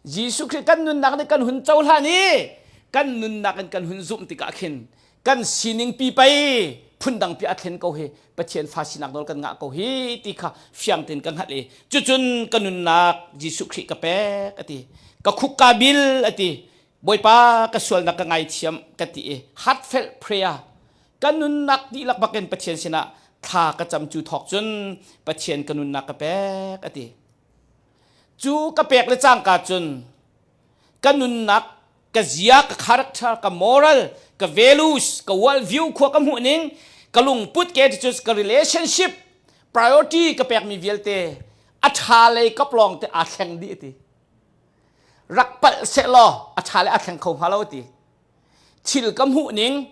Jesuh Khrih kan nunnak nih kan hun cohlan i kan nunnak in kan hun zumh tikah khin kan sining pi pei phundang pi a thlen ko hi Pathian fa sinak nawl kan ngah ko hi ti kha fiang tein ka hngalh i cucun ka nunnak Jesuh Khrih ka pek a ti ka khuk ka bil a ti Bawipa ka sualnak ka ngaithiam ka ti i heartfelt prayer ka nunnak dihlak bakin Pathian sinah thla ka cam cu thawk cun Pathian ka nunnak ka pek a ti Cu ka pek le cangka cun ka nunnak, ka zia, ka character, ka moral, ka values, ka world view khua ka hmuh ning, ka lungput ke cu ka relationship, priority ka pekmi vialte a ṭha lei kap lawng te aa thleng dih ti. Rak palh sehlaw a ṭha le aa thleng kho hnga lo ti. Thil ka hmuh ning,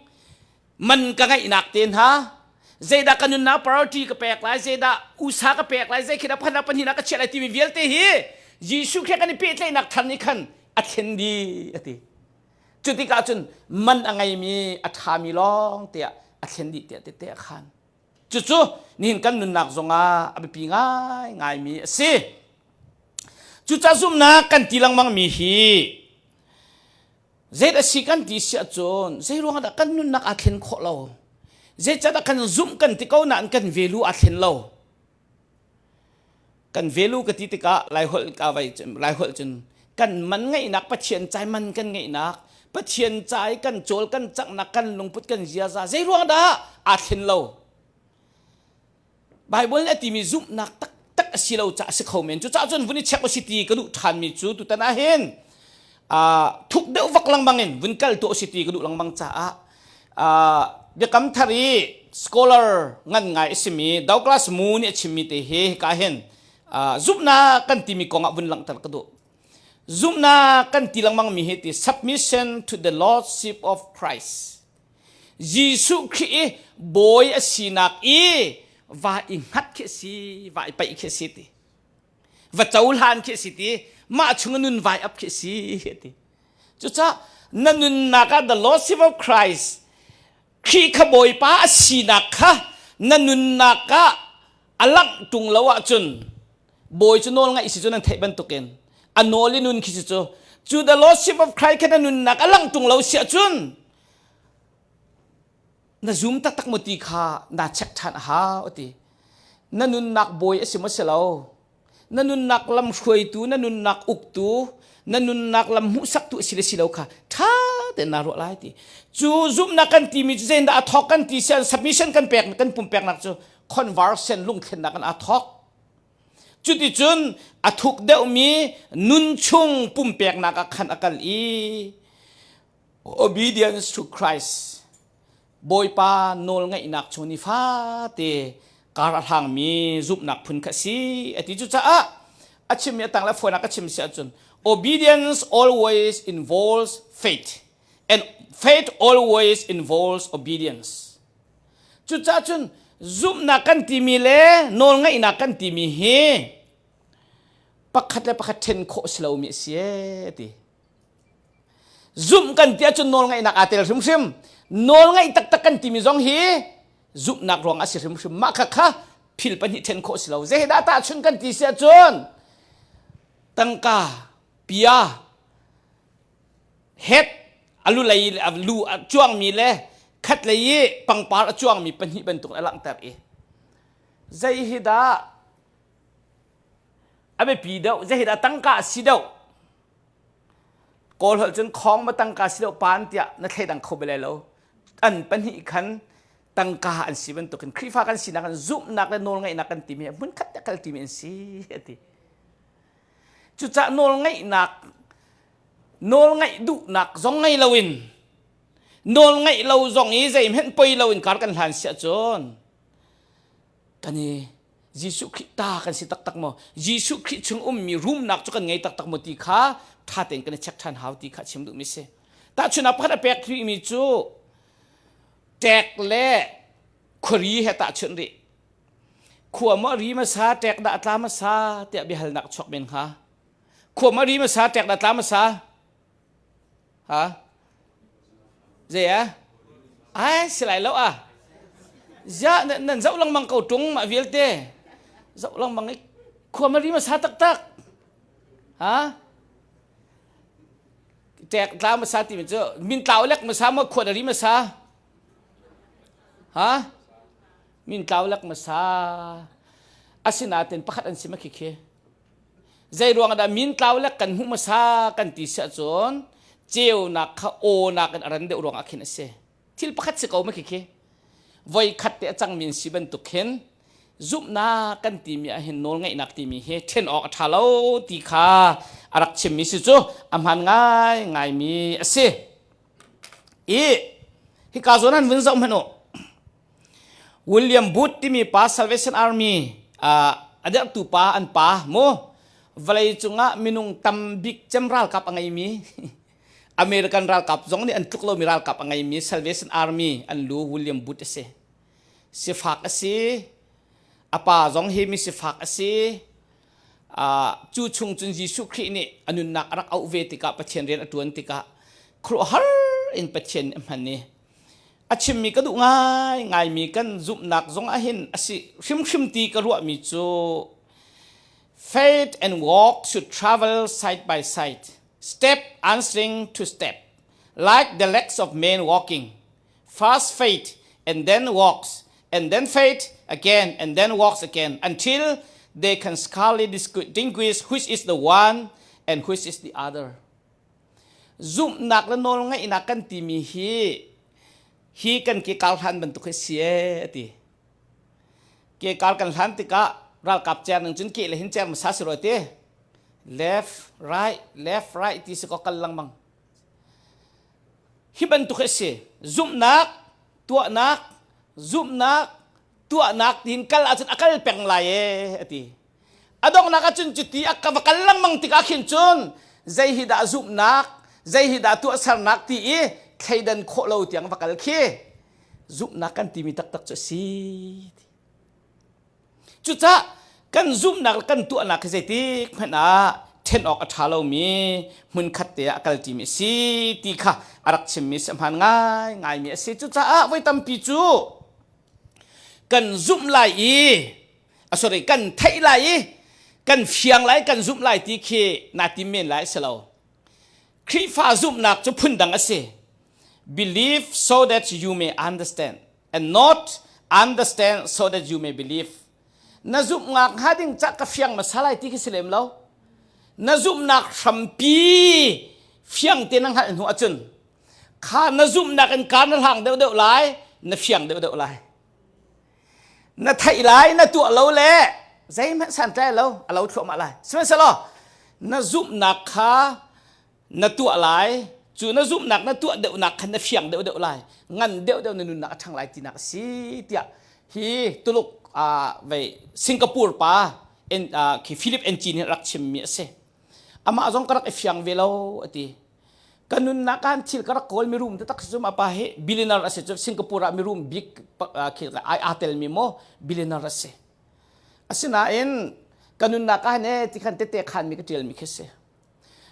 man ka ngeihnak te hna zeidah ka nunnak priority ka pek lai zeidah usa ka pek lai zei khi dah pakhat pahnihnak ka chiah lai timi vialte hi Jesuh Khrih kan i pehtlaihnak thar nih khan a thlen dih a ti cu tikah cun man a ngeimi a ṭhami lawng tiah a thlen dih tiah tete a khan cucu nihin kan nunnak zongah a biapi ngai ngaimi a si cucaah zumhnak kan ti lengmang mi hi Zei a si kan ti si ahcun zei ruangah dah kan nunnak aa thlen khawh lo? Zeicahdah kan zumh kan ti ko nain kan value aa thlen lo? Kan value ka ti tikah Laiholh ka vai Laiholh cun kan man ngeihnak Pathian cai man kan ngeihnak Pathian cai kan cawl kan canghnak kan lungput kan ziaza zei ruang dah aa thlen lo? Bible nih a timi zumhnak taktak. tak a si lo ca a si kho men. Cucaah cun vun i check usih ti ka duh ṭhanmi cu tutan ah hin thuk deuh vak lengmang in vun kal tuah usih ti ka duh lengmang caah biakam thar i scholar ngan ngai a simi Douglas Moo nih a chimmi te hi hika hin zumhnak kan timi kong ah vun langhter ka duh. Zumhnak kan ti lengmang mi hi ti submission to the lordship of Christ. Jesuh Khrih i bawi a sinak i va i hngat khi a si, va i paih khi a si ti. Va cohlan khi a si ti. Mah chung a nun vai ap khi a si ti. Cucaah na nunnak ah the lordship of Christ Khrih kha Bawipa a sinak kha na nunnak ah a langh ṭung lo ahcun bawi cu nawl ngaih si cu nan theih bantukin a nawl i nun khi si cu cu the lordship of Christ kha na nunnak a langh ṭung lo si ahcun na zum taktak maw ti kha naa check ṭhan a hau a ti. Na nunnak bawi a si maw si lo? Na nunnak lam hruaitu, na nunnak uktu, na nunnak lam hmuhsaktu a si le si lo kha ṭha tein naa ruah lai ti. Cu zumhnak kan timi cu zeidah a thawk kan ti sian submission kan pek kan pumpeknak cu conversion lungthlennak in aa thawk. Cuticun a thuk deuhmi nunchung pumpeknak ah khan a kal i obedience to Christ Bawipa nawlngaihnak chung nifate kar a hlangmi zumhnak phun kha a si a ti. Cucaah a chimmi a tang le fawinak ka chim si ahcun obedience always involves faith and faith always involves obedience. Cucaah cun zumhnak kan timi le nawlngaihnak kan timi hi pakhat le pakhat ṭhen khawh si lomi a si ee ti. Zumh kan ti ahcun nawlngaihnak aa tel hrimhrim. Nawlngaih taktak kan timi zong hi zumhnak ruang a si hrimhrim. Mah kha kha phil pahnih ṭhen khawh si lo. Zeidah tahchun kan ti si ahcun tangka, pia, het, a lu lei a lu a cuangmi le khat lei i pangpar a cuangmi pahnih bantuk a langhter i zei hi dah a biapi deuh, zei hi dah tangka a si deuh Kawl holh cun khawng ma tangka si lo pan tiah na thleidang kho bal lo. An pahnih khan tangka an si bantukin Khrihfa kan sinak in zumhnak le nawlngaihnak kan timi hmun khat te kal timi an si a ti. Cucaah nawlngaihnak nawlngaih duhnak zong ngei loin nawlngaih lo zong i zeihmanh poi loin kar kan hlan siah cun kan i Jesuh Khrih ta kan si taktak maw? Jesuh Khrih chung ummi rumnak cu kan ngei taktak maw ti kha ṭha tein kan i check ṭhan hau ti kha chim duhmi si. Tahchunhnak pakhat a pek rihmi cu ṭek le khuari he tahchunh rih. Khua maw ri hmasa, ṭek dah a tla hmasa tiah biahalnak chuak men hnga. Khua maw ri hmasa, ṭek dah a tla hmasa? Ha? Zei a? Ai, si lai lo ah. Zia nan zoh lengmang ko ṭung mah vialte. Zoh lengmang i khua mari ma sa taktak. Ha? Tek tla ma sa ti mi cu min tlau lek ma sa ma khua dari ma sa. Ha? Min tlau lek ma sa. Asinain pakhat an si ma khi khi. Zei ruang dah min tlau le kan hmuh hmasa kan ti si ahcun ceunak kha awnak in a ran deuh ruangah khin a si. Thil pakhat si ko ma khi khi. Voi khat te a cangmi an si bantuk khin zumhnak kan timi ah hin nawlngaihnak timi hi ṭhen awk a ṭha lo ti kha a rak chimmi si cu a hmaan ngai ngaimi a si. I hika zawn an vun zoh hmanh u. William Booth timi pa Salvation Army a derhtu pa an pa mu vawlei cungah minung tam bik cem ralkap a ngeimi American ralkap zong nih an tluk lomi ralkap a ngeimi Salvation Army an lu William Booth a si. Sifak a si. A pa zong hi mi sifak a si. Cu chung cun Jesuh Khrih nih a nunnak a rak auh ve tikah Pathian rian a ṭuan tikah khuaruahhar in Pathian nih a hman i a chimmi ka duh ngai ngaimi kan zumhnak zong ah hin a si hrimhrim ti ka ruahmi cu faith and walk should travel side by side step answering to step like the legs of men walking first faith and then walks and then faith again and then walks again until they can scarcely distinguish which is the one and which is the other Zumhnak le nawlngaihnak kan timi hi hi kan ke kar hlan bantuk hi si ee a ti. Ke kar kan hlan tikah Ralkap cer ning cun ke le hin cer hmasa si rua ti. Left, right, left, right ti si ko kal lengmang. Hi bantuk hi a si. Zumhnak, tuahnak, zumhnak, tuahnak tiin kal ahcun a kal peng lai ee a ti. A donghnak ahcun cuti a ka va kal lengmang tikah khin cun zei hi dah zumhnak, zei hi dah tuahsernak ti i thleidan khawh lo tiang va kal khi zumhnak kan timi taktak cu a si. Cucaah kan zumhnak le kan tuahnak hi zeitik hmanh ah ṭhen awk a ṭha lomi hmunkhat te ah a kalṭimi a si ti kha a rak chimmi si a hmaan ngaingaimi a si. Cucaah voi tampi cu kan zumh lai i a sorry kan theih lai i kan fiang lai kan zumh lai ti khi naa tim men lai a si lo. Khrihfa zumhnak cu phundang a si. Believe so that you may understand. and not understand so that you may believe. Na zumhnak hnga ding cah ka fiang hmasa lai ti khi si lem lo. Na zumhnak hrampi fiang te na hngalh hnu ahcun kha na zumhnak in kar na hlang deuhdeuh lai, na fiang deuhdeuh lai. Na theih lai, na tuah lo le zeihmanh santlai lo, a lo thluahmah lai. Sihmanhsehlaw na zumhnak kha na tuah lai cu na zumhnak na tuah deuhnak khan na fiang deuhdeuh lai ngan deuhdeuh na nunnak a ṭhang lai tinak a si tiah hi Tuluk vei Singapore pa khi Philip Encin hi rak chimmi a si amah zong ka rak i fiang ve lo a ti ka nunnak ah thil ka rak kawl mirum taktak si cu mah pa hi billionaire a si cu Singapore ah mirum bik khi ai aa telmi maw billionaire a si asinain ka nunnak ah hin e ti khan tete khanmi ka ṭialmi khi si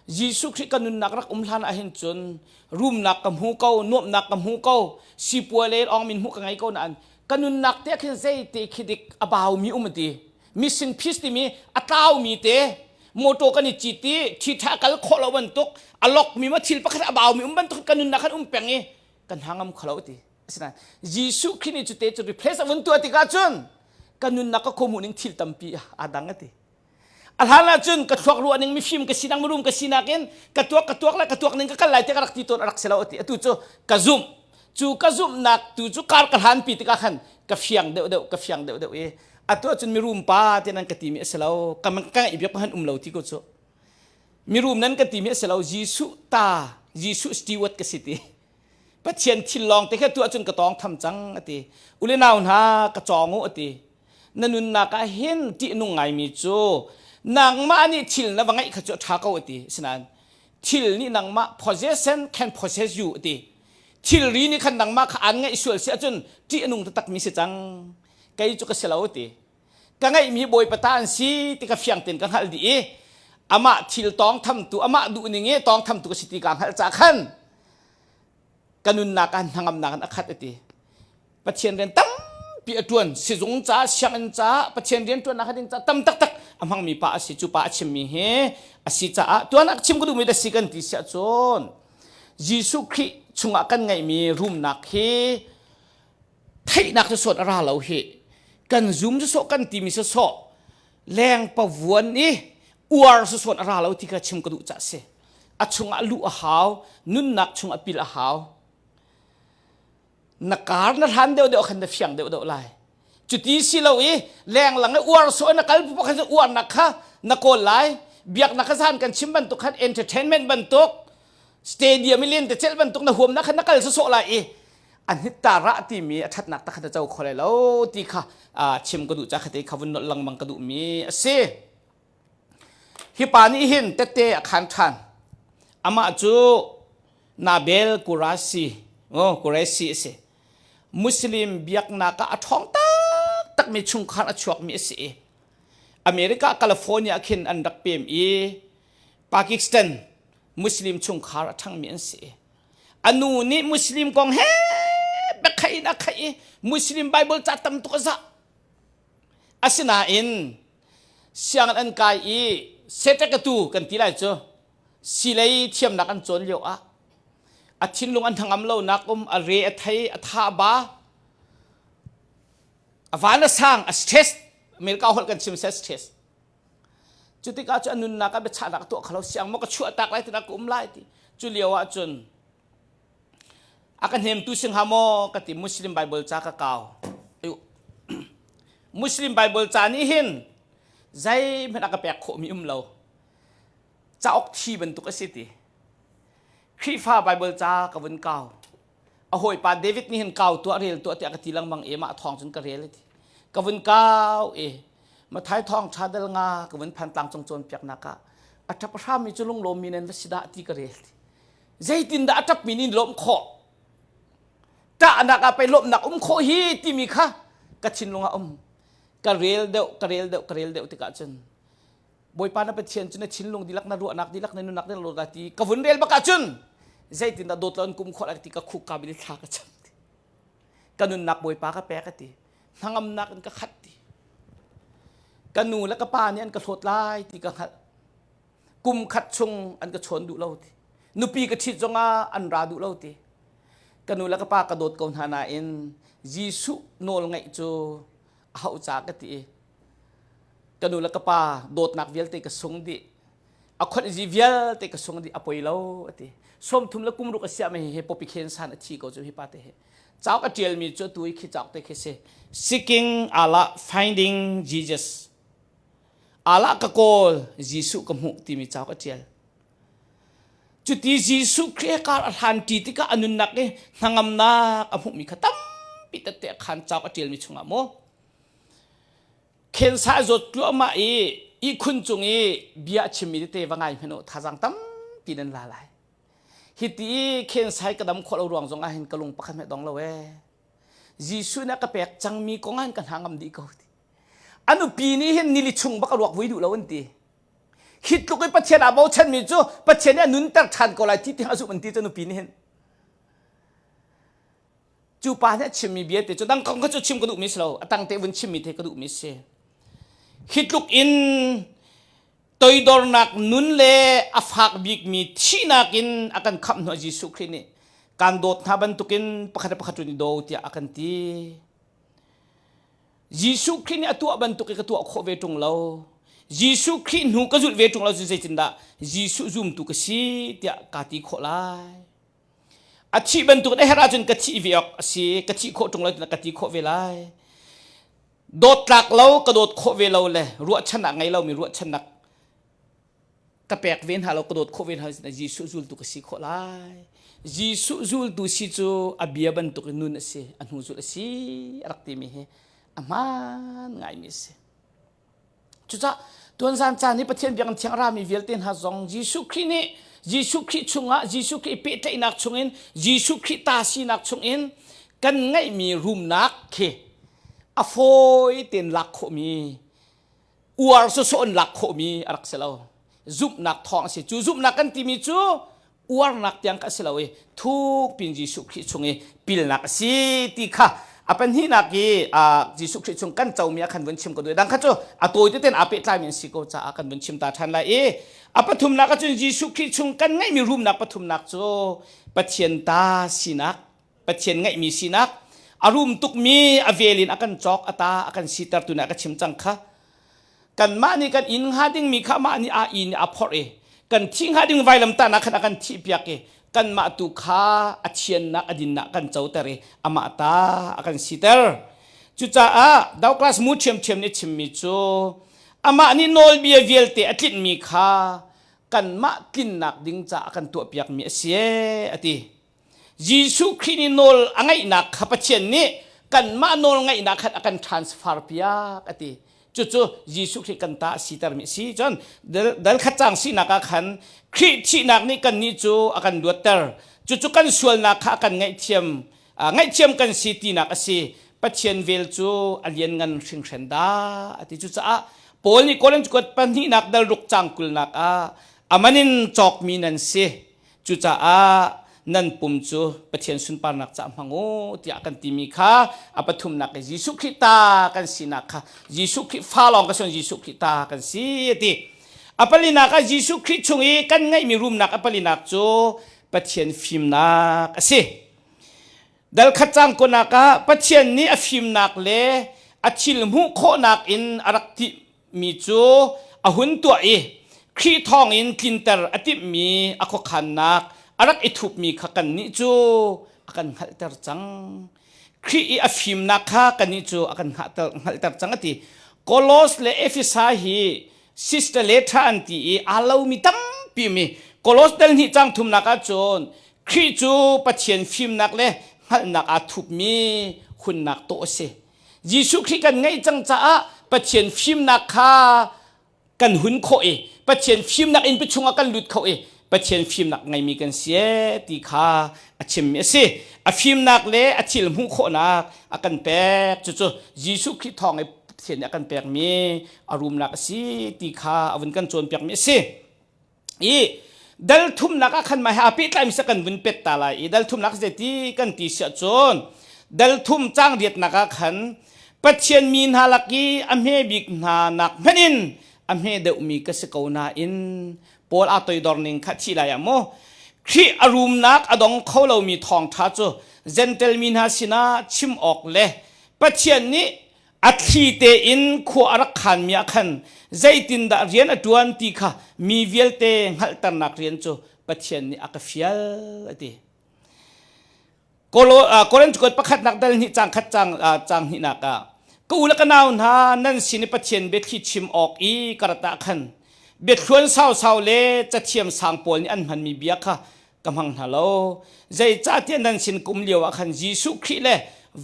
Jesuh Khrih ka nunnak rak um hlan ah hin cun rumnak ka hmu ko, nuamhnak ka hmu ko, sipuai le awngmin hmuh ka ngei ko nain ka nunnak te khin zeite khi dik a baumi um ti. Missing piece timi a tlaumi te motor kan i cit i ṭhiṭha kal khawh lo bantuk a lokmi ma thil pakhat a baumi um bantuk ka nunnak khan um peng i kan hangam kholo ti. Asinain Jesuh Khrih nih cu te cu replace a vun tuah tikah cun ka nunnak ka khuamuh ning thil tampi aa dang a ti. A hlan ahcun ka thluak ruah ning mifim ka sinak mirum ka sinak in ka tuak ka tuak le ka tuak ning ka kal lai tiah ka rak ti tawn a rak si lo ati atu cu ka zumh cu ka zumhnak tu cu kar ka hlan pi tikah khan ka fiang deuh deuh ka fiang deuh deuh i atu ahcun mirum pa ti nan ka timi a si lo ka ka ngaih biak han um lo ti ko cu mirum nan ka timi a si lo Jesuh ta Jesuh steward ka si ti Pathian thil lawng te kha tu ahcun ka tawng tham cang ati ule nau hna ka cawng u ati na nunnak ah hin ṭihnung ngaimi cu nangmah nih thil na va ngeih kha cu a ṭha ko a ti asinain thil nih nangmah possession can possess you a ti thilri nih khan nangmah kha aan ngeih sual si ahcun ṭih a nung taktakmi si cang kei cu ka si lo a ti ka ngeihmi bawipa ta an si ti ka fiang tein ka hngalh dih i amah thil tawng thamtu amah duhning i tawng thamtu ka si ti kaa hngalh ca khan ka nunnak ah hnangamnak in a khat a ti Pathian rian tampi a ṭuan sizung ca sianginn ca Pathian rian ṭuannak ding ca tam taktak a hmangmi pa a si cu pa a chimmi hi a si caah tuan ah chim ka duhmi da si kan ti siah cun Jesuh Khrih chungah kan ngeihmi rumnak hi theihnak cu sawt a ra lo hi kan zum cu sawh kan timi cu sawh leng pavuan i uar cu sawt a ra lo ti kha chim ka duh ca si a chungah luh a hau nunnak chungah pil a hau na kar na hlan deuh deuh khan na fiang deuh deuh lai cuti si lo i lenglang i uar sawh na kal khan uarnak kha na kawl lai biaknak kha zan kan chim bantuk khan entertainment bantuk stadium i len te celh bantuk na huamnak khan na kal sawsawh lai i a hnitta rah timi a ṭhatnak tak kha na co kho lai lo ti kha chim ka duh ca kha te kha vun nolh lengmang ka duhmi a si Hi pa nih hin tette a khaan ṭhan. Amah cu Nabel Qurayshi, oh, Qurayshi a si. Muslim biaknak ah a ṭhawng taktakmi chungkhar a chuakmi a si i America, California khin an rak pem i Pakistan Muslim chungkhar a ṭhangmi an si. A nu nih Muslim kong he biakhaih in a khaih i Muslim Bible ca tam tuk a zah. Asinain sianginn an kai i seṭekatu kan ti lai cu silei thiamnak an cawn lio ah a thinlung an hnangam lonak um a re a thei a tha a ba a van a sang a stress America holh kan chim seh stress cu tikah cu a nunnak ah biachahnak a tuah kho lo siang maw ka chuah tak lai tinak ka um lai ti cu lio ah cun A ka hnemtu si hnga maw ka ti Muslim Bible ca ka kau. Muslim Bible ca nih hin Zeihmanh a ka pek khawhmi um lo. Cauk thi bantuk a si ti. Khrihfa Bible ca ka vun kau. A hawipa David nih hin kau tuah rel tuah tiah ka ti lengmang i mah thawng cun ka rel ti. Ka vun kau i Mathai thawng ṭha dal nga ka vun phan tlang cung cawnpiaknak ah a ṭap hrammi cu lunglawmmi nan va si dah ti ka rel ti. Zeitindah a ṭapmi nih lawmh khawh? Ṭahnak ah pei lawmhnak um khawh hi timi kha ka thinlung ah um. Ka rel deuh, ka rel deuh, ka rel deuh tikah cun Bawipa na Pathian cu na thinlung dihlak, na ruahnak dihlak, na nunnak dihlak lawt ti ka vun rel bak ahcun zeitindah dawt lo an kum khawh lai ti ka khuk ka bil thla ka cam ti. Ka nunnak Bawipa ka pek ti. Hnangamnak in ka khat ti. Ka nu le ka pa nih an ka hlawt lai ti ka hngalh. Kum khat chung an ka chawn duh lo ti. Nupi ka ṭhit zongah an ra duh lo ti. Ka nu le ka pa ka dawt ko hna nain Jesuh nawl ngaih cu a hauh ca ka ti i ka nu le ka pa dawtnak vialte ka sung dih a khonh zi vialte ka sung dih a poi lo a ti 30 le kum ruk a siah me he popi khen san a thi ko cu hi pa te he cauk a tialmi cu tu i khi cauk te khi si seeking Allah finding Jesus Allah ka kawl Jesuh ka hmuh timi cauk a tial cuti Jesuh Khrih kar a hlan ṭi tikah a nunnak i hnangamnak a hmuhmi kha tampi tette a khan cauk a ṭialmi chungah maw Khensa a zawt tluahmah i ihkhun cung i bia a chimmi tete va ngai hmanh u thazaang tampi nan la lai. Hiti i khensai ka dam khawh lo ruang zong ah hin ka lung pakhat hmeh dong lo ee. Jesuh nih a ka pek cangmi kong ah hin ka hna ngam dih ko ti. A nupi nih hin nili chung bak a ruak vui duh lo an ti. Hi tluk i Pathian aa bochanmi cu Pathian nih a nunter ṭhan ko lai ti tiang a zumh an ti cu nupi nih hin. Cu pa nih a chimmi bia te cu dang kong kha cu chim ka duhmi si lo a tang te vun chimmi te ka duhmi si. Hi tluk in toidornak nun le a fak bikmi thihnak in a kan khamh hnuah Jesuh Khrih nih kan dawt hna bantukin pakhat le pakhat run i daw tiah a kan ti. Jesuh Khrih nih a tuah bantuk i ka tuah khawh ve ṭung lo. Jesuh Khrih hnu ka zulh ve ṭung lo cun zeitindah Jesuh zumtu ka si tiah kaa ti khawh lai. A thih bantuk in a herh ahcun ka thih ve awk a si ka thih khawh ṭung lo tiah ka ti khawh ve lai dawt tlak lo ka dawt khawh ve lo le ruahchannak ngei lomi ruahchannak ka pek ve hna lo ka dawt khawh ve hna lo Jesuh zultu ka si khawh lai Jesuh zultu si cu a bia bantuk in nun a si a hnu zulh a si a rak timi hi a hmaan ngaimi a si Cucah tuanzan caan i Pathian biakinn thiang a rami vialte hna zong Jesuh Khrih nih Jesuh Khrih chungah Jesuh Khrih pehtlaihnak chungin Jesuh Khrih ta sinak chungin kan ngeihmi rumnak khi a fawi tein lak khawhmi uar sawsawh in lak khawhmi a rak si lo. Zumhnak thawng a si. Cu zumhnak kan timi cu uarnak tiang kha a si lo i thuk pin Jesuh Khrih chung i pilnak a si ti kha a pahnihnak i Jesuh Khrih chung kan comi ah khan vun chim ko duh dang kha cu a tawi teten aa pehtlaimi an si ko caah kan vun chim ta ṭhan lai i a pathumnak ahcun Jesuh Khrih chung kan ngeihmi rumnak pathumnak cu Pathian ta sinak Pathian ngeihmi sinak a rum tukmi a vel in a kan cawk a ta a kan sitertu nih a ka chim cang kha kanmah nih kan inn hnga dingmi kha amah nih aa inn a phorh i kan thih hnga ding vailamtahnak khan a kan thihpiak i kanmah tu kha a thiannak a dinnak kan coter i amah ta a kan siter cucaah Douglas mu ṭhiamṭhiam nih chimmi cu amah nih nawlbia vialte a tlinhmi kha kanmah tlinnak ding caah a kan tuahpiakmi a si ee a ti Jesuh Khrih nih nawl a ngeihnak kha Pathian nih kanmah nawl ngeihnak khan a kan transfer piak a ti. Cucu Jesuh Khrih kan ta a sitermi a si. Cun dal khat cang sinak ah khan Khrih thihnak nih kannih cu a kan luatter. Cucu kan sualnak kha a kan ngaihthiam ngaihthiam kan si tinak a si. Pathian vel cu a lianngan hringhren dah a ti. Cucaah Paul nih Korinth kuat pahnihnak dal ruk cang kulnak ah a man in cawkmi nan si. Cucaah nan pum cu Pathian sunparnak caah hmang u tiah kan timi kha a pathumnak i Jesuh Khrih ta kan sinak kha Jesuh Khrih fa lawng ka si Jesuh Khrih ta kan si a ti. A palinak ah Jesuh Khrih chung i kan ngeihmi rumnak a palinak cu Pathian fimnak a si. Dal khat cang konak ah Pathian nih a fimnak le a thil hmuh khawhnak in a rak ti mi cu a hun tuah i Khrih thawngin tlinter a timhmi a khuakhannak a rak i thupmi kha kannih cu a kan hngalhter cang. Khrih i a fimnak kha kannih cu a kan hngalhter cang a ti. Kolos le Efesa hi sister le ṭha an ti i aa lomi tampi mi Kolos dal hnih cang thumnak ahcun Khrih cu Pathian fimnak le hngalhnak aa thupmi hunnak tawh a si. Jesuh Khrih kan ngeih cang caah Pathian fimnak kha kan hun khawh i Pathian fimnak inn chungah kan lut kho i Pathian fimnak ngeimi kan si ee ti kha a chimmi a si. A fimnak le a thil hmuh khawhnak a kan pek. Cucu Jesuh Khrih thawng i Pathian nih a kan pekmi a rumnak a si ti kha a vun kan cawnpiakmi a si. I dal thumnak ah khan mah he aa pehtlaimi sa kan vun pet ta lai i dal thumnak zeiti kan ti siah cun dal thum cang riatnak ah khan Pathian mi hna lak i a hme bik hna nak hmanh in a hme deuhmi ka si ko nain Paul aa toidor ning kha thih lai ah maw Khrih a rumnak a dong kho lomi thawngṭha cu Gentel mi hna sinah chim awk le Pathian nih a thli tein khua a rak khanmi ah khan zeitindah rian a ṭuan ti kha mi vialte hngalhternak rian cu Pathian nih a ka fial a ti. Korinth kuat pakhatnak dal hnih cang khat cang cang hnihnak ah ka u le ka nau hna nan sin i Pathian biathli chim awk i ka rat ah khan biathluan sausau le cathiam sang pawl nih an hmanmi bia kha ka hmang hna lo zeicahtiah nan sin kum lio ah khan Jesuh Khrih le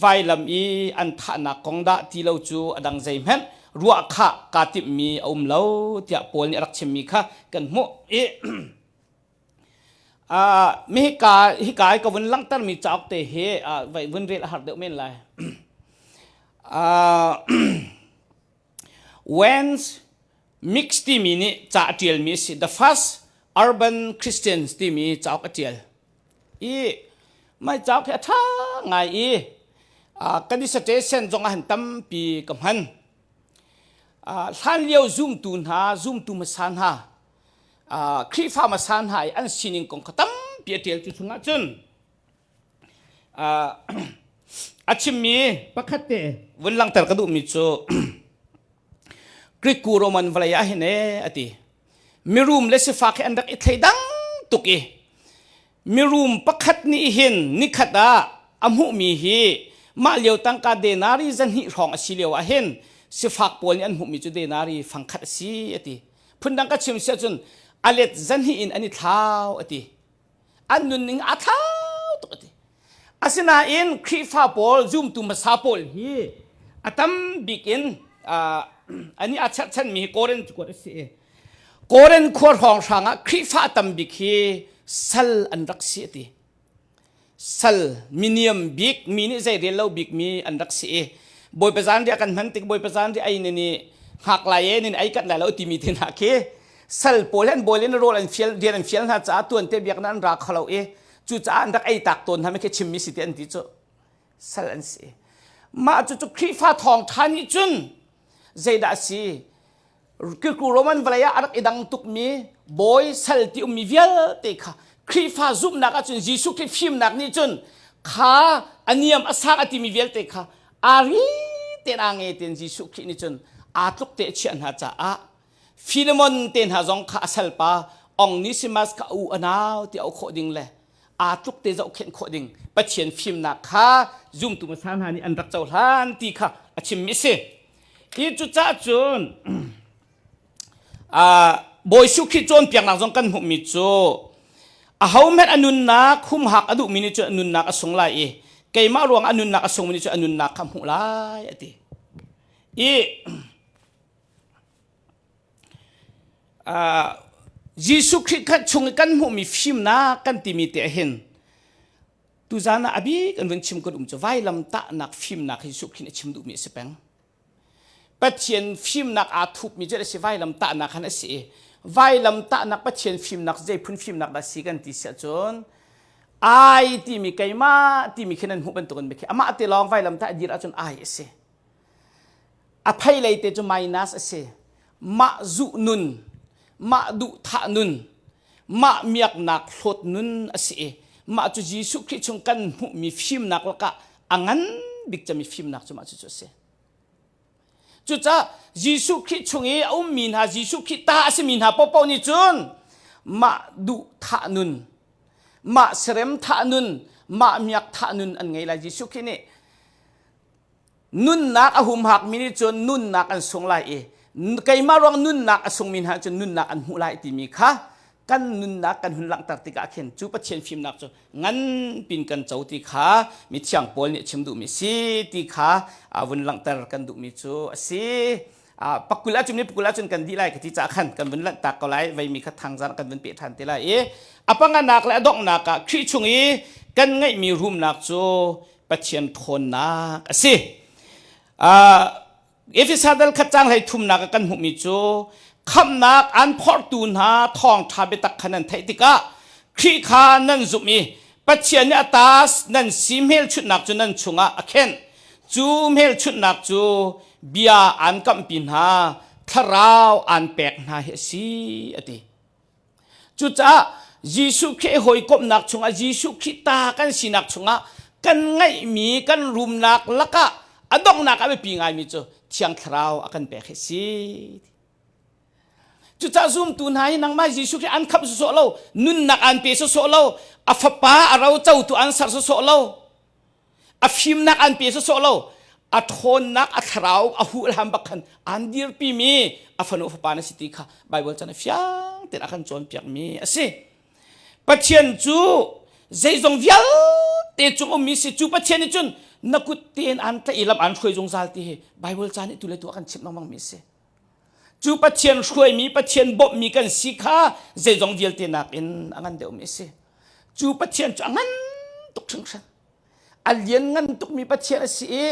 vailam i an thahnak kong dah ti lo cu a dang zeihmanh ruah khah kaa timhmi a um lo tiah Paul nih a rak chimmi kha kan hmuh i Mi hika hika i ka vun langhtermi cauk te hi vai vun rel a har deuh men lai. Wens Mix timi nih ca a ṭialmi a si. The First Urban Christians timi cauk a ṭial. I mai cauk hi a ṭha ngai i kan dissertation zong ah han tampi ka hman. Hlanlio zumtu hna, zumtu hmasa hna, Khrihfa hmasa hna i an sining kong kha tampi a ṭial cu chungah cun a chimmi pakhat te vun langhter ka duhmi cu Greek Roman vawlei ah hin ee a ti mirum le sifak hi an rak i thleidang tuk i Mirum pakhat nih hin nikhat ah a hmuhmi hi mah lio tangka denari zahnih hrawng a si lio ah hin sifak pawl nih an hmuhmi cu denari fangkhat a si a ti. Phundang ka chim si ahcun a let zahnih in an i thlau a ti. An nunning aa thlau tuk a ti. Asinain Khrihfa pawl zumtu hmasa pawl hi a tam bik in ani aa cherhchanmi hi Korin kuat a si i Korin khua hrawnghrang ah Khrihfa tam bik hi sal an rak si a ti. Sal miniam bik mi nih zei rel lo bik mi an rak si i Bawipa zanriah kan hman tik Bawipa zanriah ei nin i hngak lai e nin ei kat lai lo timi te hna khi sal pawl han bawi le rawl an fial rian an fial hna caah tuan te biaknak an ra kho lo i cucaah an rak ei tak tawn hna mi khi chimmi si ti an ti cu sal an si. Mah cu cu Khrihfa thawngṭha nih cun zeidah a si Kirku Roman vawlei ah a rak i dang tukmi bawi sal ti ummi vialte kha Khrihfa zumhnak ahcun Jesuh Khrih fimnak nih cun kha a niam a sang a timi vialte kha aa ri tein aa nge tein Jesuh Khrih nih cun aa tluk te a chiah hna caah Philemon te hna zong kha a salpa Onesimus kha a u a nau ti a auh khawh ding le aa tluk te zohkhenh khawh ding Pathian fimnak kha zumtu hmasa hna nih an rak cohlan ti kha a chimmi a si. Hi cucaah cun Bawi Jesuh Khrih cawnpiaknak zong kan hmuhmi cu ahohmanh a nunnak humhak a duhmi nih cun a nunnak a sung lai i keimah ruang a nunnak a sungmi nih cun a nunnak kha hmuh lai a ti. I Jesuh Khrih kha chung i kan hmuhmi fimnak kan timi te hin tuzan ah a bik an vun chim kan um cu vailam tahnak fimnak hi Jesuh Khrih nih a chim duhmi a si peng. Pathian fimnak aa thupmi cu a si vailam tahnak han a si i vailam tahnak Pathian fimnak zei phun fimnak dah si kan ti siah cun ai timi keimah timi khi nan hmuh bantukin khi amah te lawng vailam tah dir ahcun ai a si. A pheilei te cu minus a si. Mah zuh nun, mah duh thah nun, mah miaknak hlawt nun a si i mah cu Jesuh Khrih chung kan hmuhmi fimnak lakah a ngan bik cemi fimnak cu mah cucu a si. Cucaah Jesuh Khrih chung i a ummi hna Jesuh Khrih ta a simi hna paohpaoh nih cun mah duh thah nun, mah serem thah nun, mah miak thah nun an ngei lai. Jesuh Khrih nih. Nunnak a humhakmi nih cun nunnak an sung lai i keimah ruang nunnak a sungmi hna cun nunnak an hmuh lai timi kha kan nunnak kan hun langhter tikah khin cu Pathian fimnak cu nganpin kan co ti kha mithiang Paul nih a chim duhmi si ti kha vun langhter kan duhmi cu a si. Pakul ahcun ni pakul ahcun kan dih lai ka ti caah khan kan vun lanhtak ko lai veimi kha thangzang kan vun peh ṭhan te lai i a panganak le a donghnak ah Khrih chung i kan ngeihmi rumnak cu Pathian ṭhawnnak a si. Efesa dal khat cang hlei thumnak ah kan hmuhmi cu khamhnak an phorhtu hna thawngṭha biatak kha nan theih tikah Khrih kha nan zumh i Pathian nih a ta nan si hmelchunhnak cu nan chungah a khenh. Cu hmelchunhnak cu bia aan kamhpi hna, thlarau aan pek hna hi a si, a ti. Cucaah Jesuh Khrih hawikomhnak chungah Jesuh Khrih ta kan sinak chungah kan ngeihmi kan rumnak lakah a donghnak a biapi ngaimi cu Thiang Thlarau a kan pek hi si. Cucaah zumtu hna hi nangmah Jesuh Khrih an khamh sawsawh lo, nunnak an pe sawsawh lo, a fapa a ro cotu an ser sawsawh lo, a fimnak an pe sawsawh lo a ṭhawnnak a thlarau a huhlam bak khan an dirpimi a fanu fapa na si ti kha Bible chan a fiang tein a kan cawnpiakmi a si Pathian cu zeizong vialte cung ummi si cu Pathian nih cun na kut tein an tlaih i lam an hruai zungzal ti hi Bible ca nih tu le tu a kan chimh lengmang mi a si cu Pathian hruaimi Pathian bawmhmi kan si kha zeizong vialte nakin a ngan deuhmi a si cu Pathian cu a ngan tuk hringhran a lianngan tukmi Pathian a si i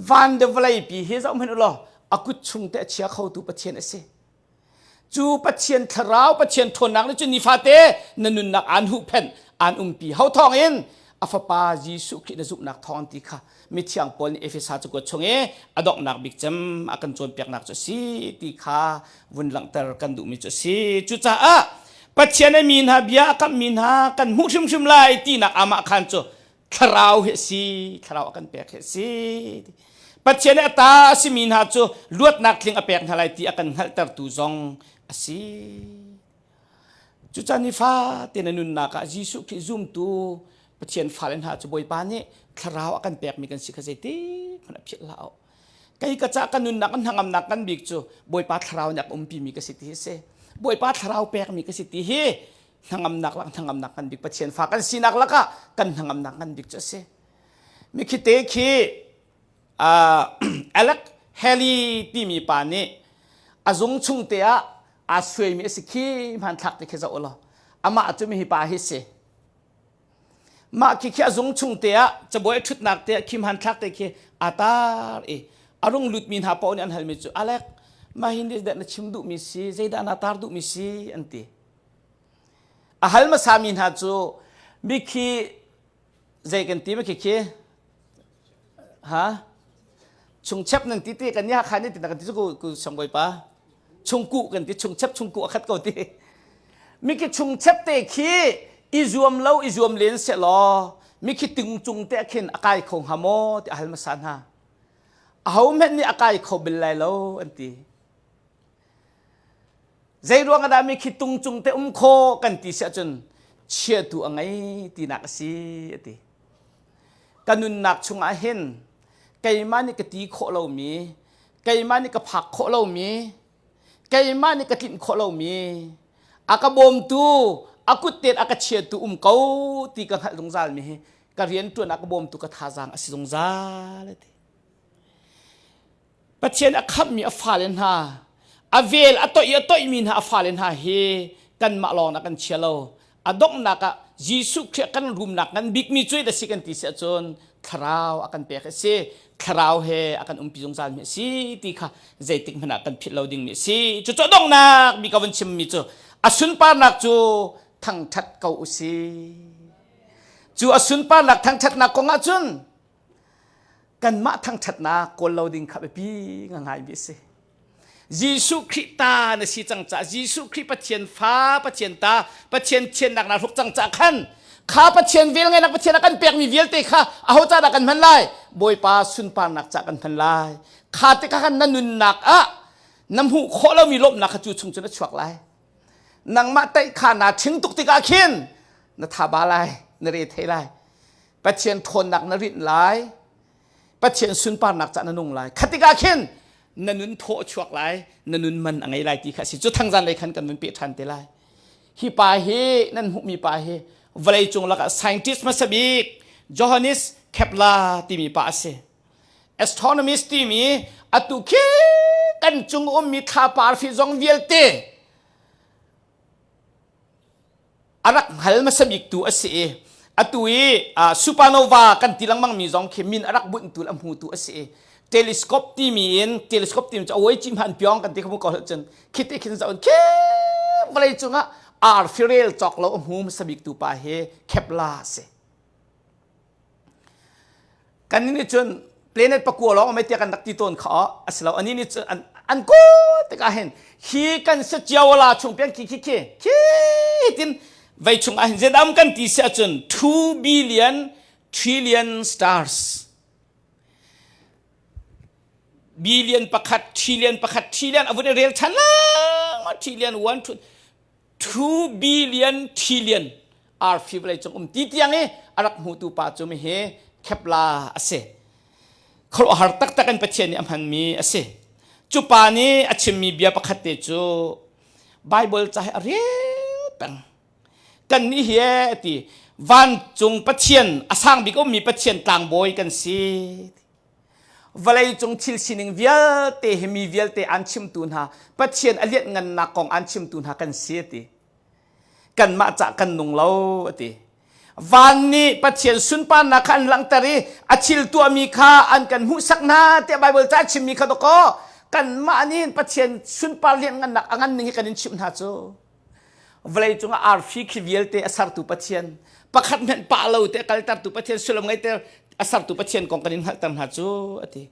van le vawleipi hi zoh hmanh u law a kut chung te a chia khotu Pathian a si cu Pathian thlarau Pathian ṭhawnnak nih cun nifate na nunnak aan huhphenh aan umpi ho thawng in a fapa Jesuh Khrih na zumhnak thawng ti kha mithiang Paul nih Efesa cakuat chung i a donghnak bik cem a kan cawnpiaknak cu a si ti kha vun langhter kan duhmi cu a si cucaah Pathian a mi hna bia a kamhmi hna kan hmuh hrimhrim lai tinak amah khan cu thlarau hi a si thlarau a kan pek hi a si Pathian nih a ta a simi hna cu luatnak tling a pek hna lai ti a kan hngalhtertu zong a si Cucaah nifate na nunnak ah Jesuh Khrih zumtu Pathian fale hna cu Bawipa nih thlarau a kan pekmi kan si kha zeitik hmanh a philh hlah u. Kei ka cah ka nunnak hnangamnak kan bik cu Bawipa thlarau nih a ka umpimi ka si ti hi si. Bawipa thlarau pekmi ka si ti hi hnangamnak lak hnangamnak kan bik Pathian fa kan sinak lakah kan hnangamnak ngan bik cu a si. Mikhite khi Alec Haley timi pa nih a zung chung te ah aa suaimi a si khi hmanthlak te khi zoh law amah cu mi hi pa hi si mah khi khi a zung chung te ah cabuai ṭhutnak te ah khi hmanthlak te khi aa tar i a rung lutmi hna paoh nih an halmi cu Alec mah hi nih na chim duhmi si zeidah na tar duhmi si an ti a hal hmasami hna cu mikhi zei kan ti ma khi khi ha chungchep nan ti ti kan ni hakha nih ti na kan ti cu ku sangbawi pa chungku kan ti chungchep chungku a khat ko ti mi khi chungchep te khi i zuam lo i zuam len se law mi khi ting cung te khin a kai kho hnga maw ti a hal hmasa hna aho hmenh nih a kai kho bil lai lo an ti Zei ruang ah dah mi khi tung cung te um kho kan ti si ahcun chiatu a ngei tinak a si a ti. Ka nunnak chungah hin keimah nih ka ti khawh lomi, keimah nih ka phak khawh lomi, keimah nih ka tlinh khawh lomi, a ka bawmtu, a kut tein a ka chiatu um ko ti ka hngalh zungzal mi hi ka rianṭuan a ka bawmtu ka thazaang a si zungzal a ti. Pathian a khamhmi a fale hna a vel a toih i a toihmi hna a fale hna hi kanmah lawng na kan chia lo a donghnak ah Jesuh Khrih kan rumnak ngan bikmi cu a si kan ti si ahcun thlarau a kan pek a si thlarau he a kan umpi zungzal mi a si ti kha zeitik hmanh ah kan philh lo dingmi a si cucu a donghnak bik ka vun chimmi cu a sunparnak cu thangṭhat ko u si cu a sunparnak thangṭhatnak kong ah cun kanmah thangṭhatnak kawl lo ding kha biapi ngaingai mi a si. Jesuh Khrih ta na si cang caah Jesuh Khrih Pathian fa Pathian ta Pathian thiannak na hruk cang caah khan kha Pathian vel ngainak Pathian a kan pekmi vialte kha aho ca dah kan hman lai Bawipa sunparnak ca kan hman lai kha te kha khan na nunnak ah na hmuh khawh lomi lawmhnak kha cu chung cun a chuak lai nangmah taih kha naa ṭhing tuk tikah khin na tha ba lai na re thei lai Pathian ṭhawnnak na rinh lai. Pathian sunparnak cah na nung lai. Khatikah khin na nun thaw chuak lai, na nun man a ngei lai ti kha si. Cu thangzan lei khan kan vun peh ṭhan te lai. Hi pa hi nan hmuhmi pa hi vawlei cung lakah scientist hmasa bik Johannes Kepler timi pa a si. Astronomist timi atu khi kan cung ummi thlapa arfi zong vialte a rak hngal hmasa bik tu a si i atu i supernova kan ti lengmang mi zong khi min a rak bunhtu le a hmutu a si i telescope timi in telescope timi cu awai cim han pyong kan ti khamu ko cun khite khin zaun khi vawlei cungah arfi rel cawk lo a hmu hmasa bik tu pa hi Kepler a si. Kan nih cun planet pakua lawng mei tiah kan rak ti tawn kha a si lo ani nih cun an an ko tikah hin hi kan si ciawala chung pian khi khi khi khi tin vei chung ah hin zedam kan ti si ahcun 2 billion trillion stars billion pakhat trillion pakhat trillion a vun i rel than lang trillion 1 2 2 billion trillion arfi vawlei cung um ti tiang i a rak hmutu pa cu mi hi Kepler a si. Khuaruahhar taktak in Pathian nih a hmanmi a si. Cu pa nih a chimmi bia pakhat te cu Bible ca hi a rel peng. Kannih hi a ti vancung Pathian a sang bik ummi Pathian tlangbawi kan si. Vawleicung thil sining vialte hi mi vialte an chimtu hna Pathian a lianhngannak kong an chimtu hna kan si a ti. Kanmah cah kan nung lo a ti. Van nih Pathian sunparnak kha an langhter i a thil tuahmi kha an kan hmuhsak hna tiah Baibal ca chimmi kha dawkaw kanmah nih Pathian sunpar lianhngannak a ngan ning hi kan in chimh hna cu. Vawlei cungah arfi khi vialte a sertu Pathian pakhat hmenh pah lo te a kaltertu Pathian sullam ngeiter a sertu Pathian kong kan in hngalhter hna cu a ti.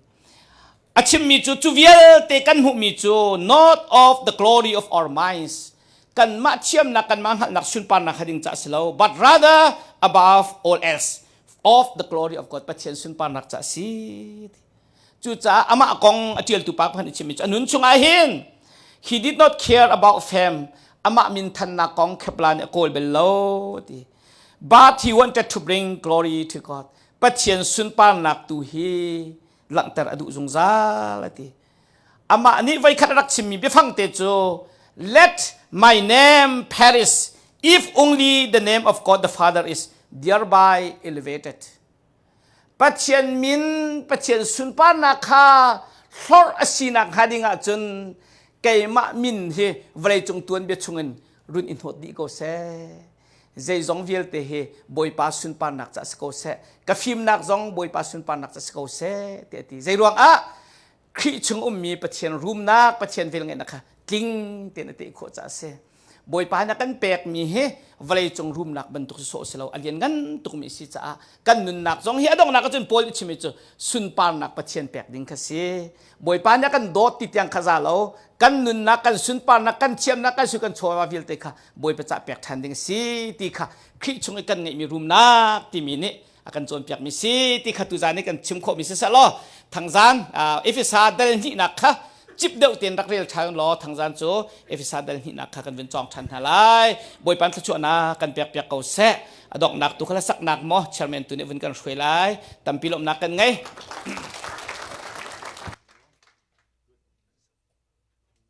A chimmi cu cu vialte kan hmuhmi cu not of the glory of our minds kanmah thiamnak kanmah hngalhnak sunparnak ha ding ca si lo but rather above all else of the glory of God Pathian sunparnak ca si. Cucaah amah kong a ṭialtu pa pakhat nih chimmi cu a nun chungah hin he did not care about fame amah minthannak kong Kepler nih a kawl bel lo ti. But he wanted to bring glory to God. Pathian sunparnak tu hi langhter a duh zungzal a ti. Amah nih voikhat a rak chimmi biafang te cu let my name perish if only the name of God the Father is thereby elevated. Pathian min, Pathian sunparnak kha hlorh a sinak hnga ding ahcun keimah min hi vawleicung tuanbia chungin run i hnawt dih ko seh. Zeizong vialte hi Bawipa sunparnak ca si ko seh. Ka fimnak zong Bawipa sunparnak ca si ko seh tiah a ti. Zeiruang ah Khrih chung ummi Pathian rumnak, Pathian velngeihnak kha tling tein a teh khawh caah a si. Bawipa nih a kan pekmi hi vawleicung rumnak bantuk si sawh si lo, a lian ngan tukmi si caah kan nunnak zong hi a donghnak ahcun Paul nih chimmi cu sunparnak Pathian pek ding kha si. Bawipa nih a kan dawt ti tiang kha za lo, kan nunnak, kan sunparnak, kan thiamnak, kan sui kan chawva vialte kha Bawipa cah pek ṭhan ding si ti kha Khrih chung i kan ngeihmi rumnak timi nih a kan cawnpiakmi si ti kha tuzan i kan chim khawhmi si seh law thangzan Efesa dal hnihnak kha cip deuh tein rak rel ṭhan law thangzan cu Efesa dal hnihnak kha kan vun cawng ṭhan hna lai Bawipa thluachuahnak kan pek piak ko seh a donghnak tu kha saknak maw chairman tu nih vun kan hruai lai tampi lawmhnak kan ngei.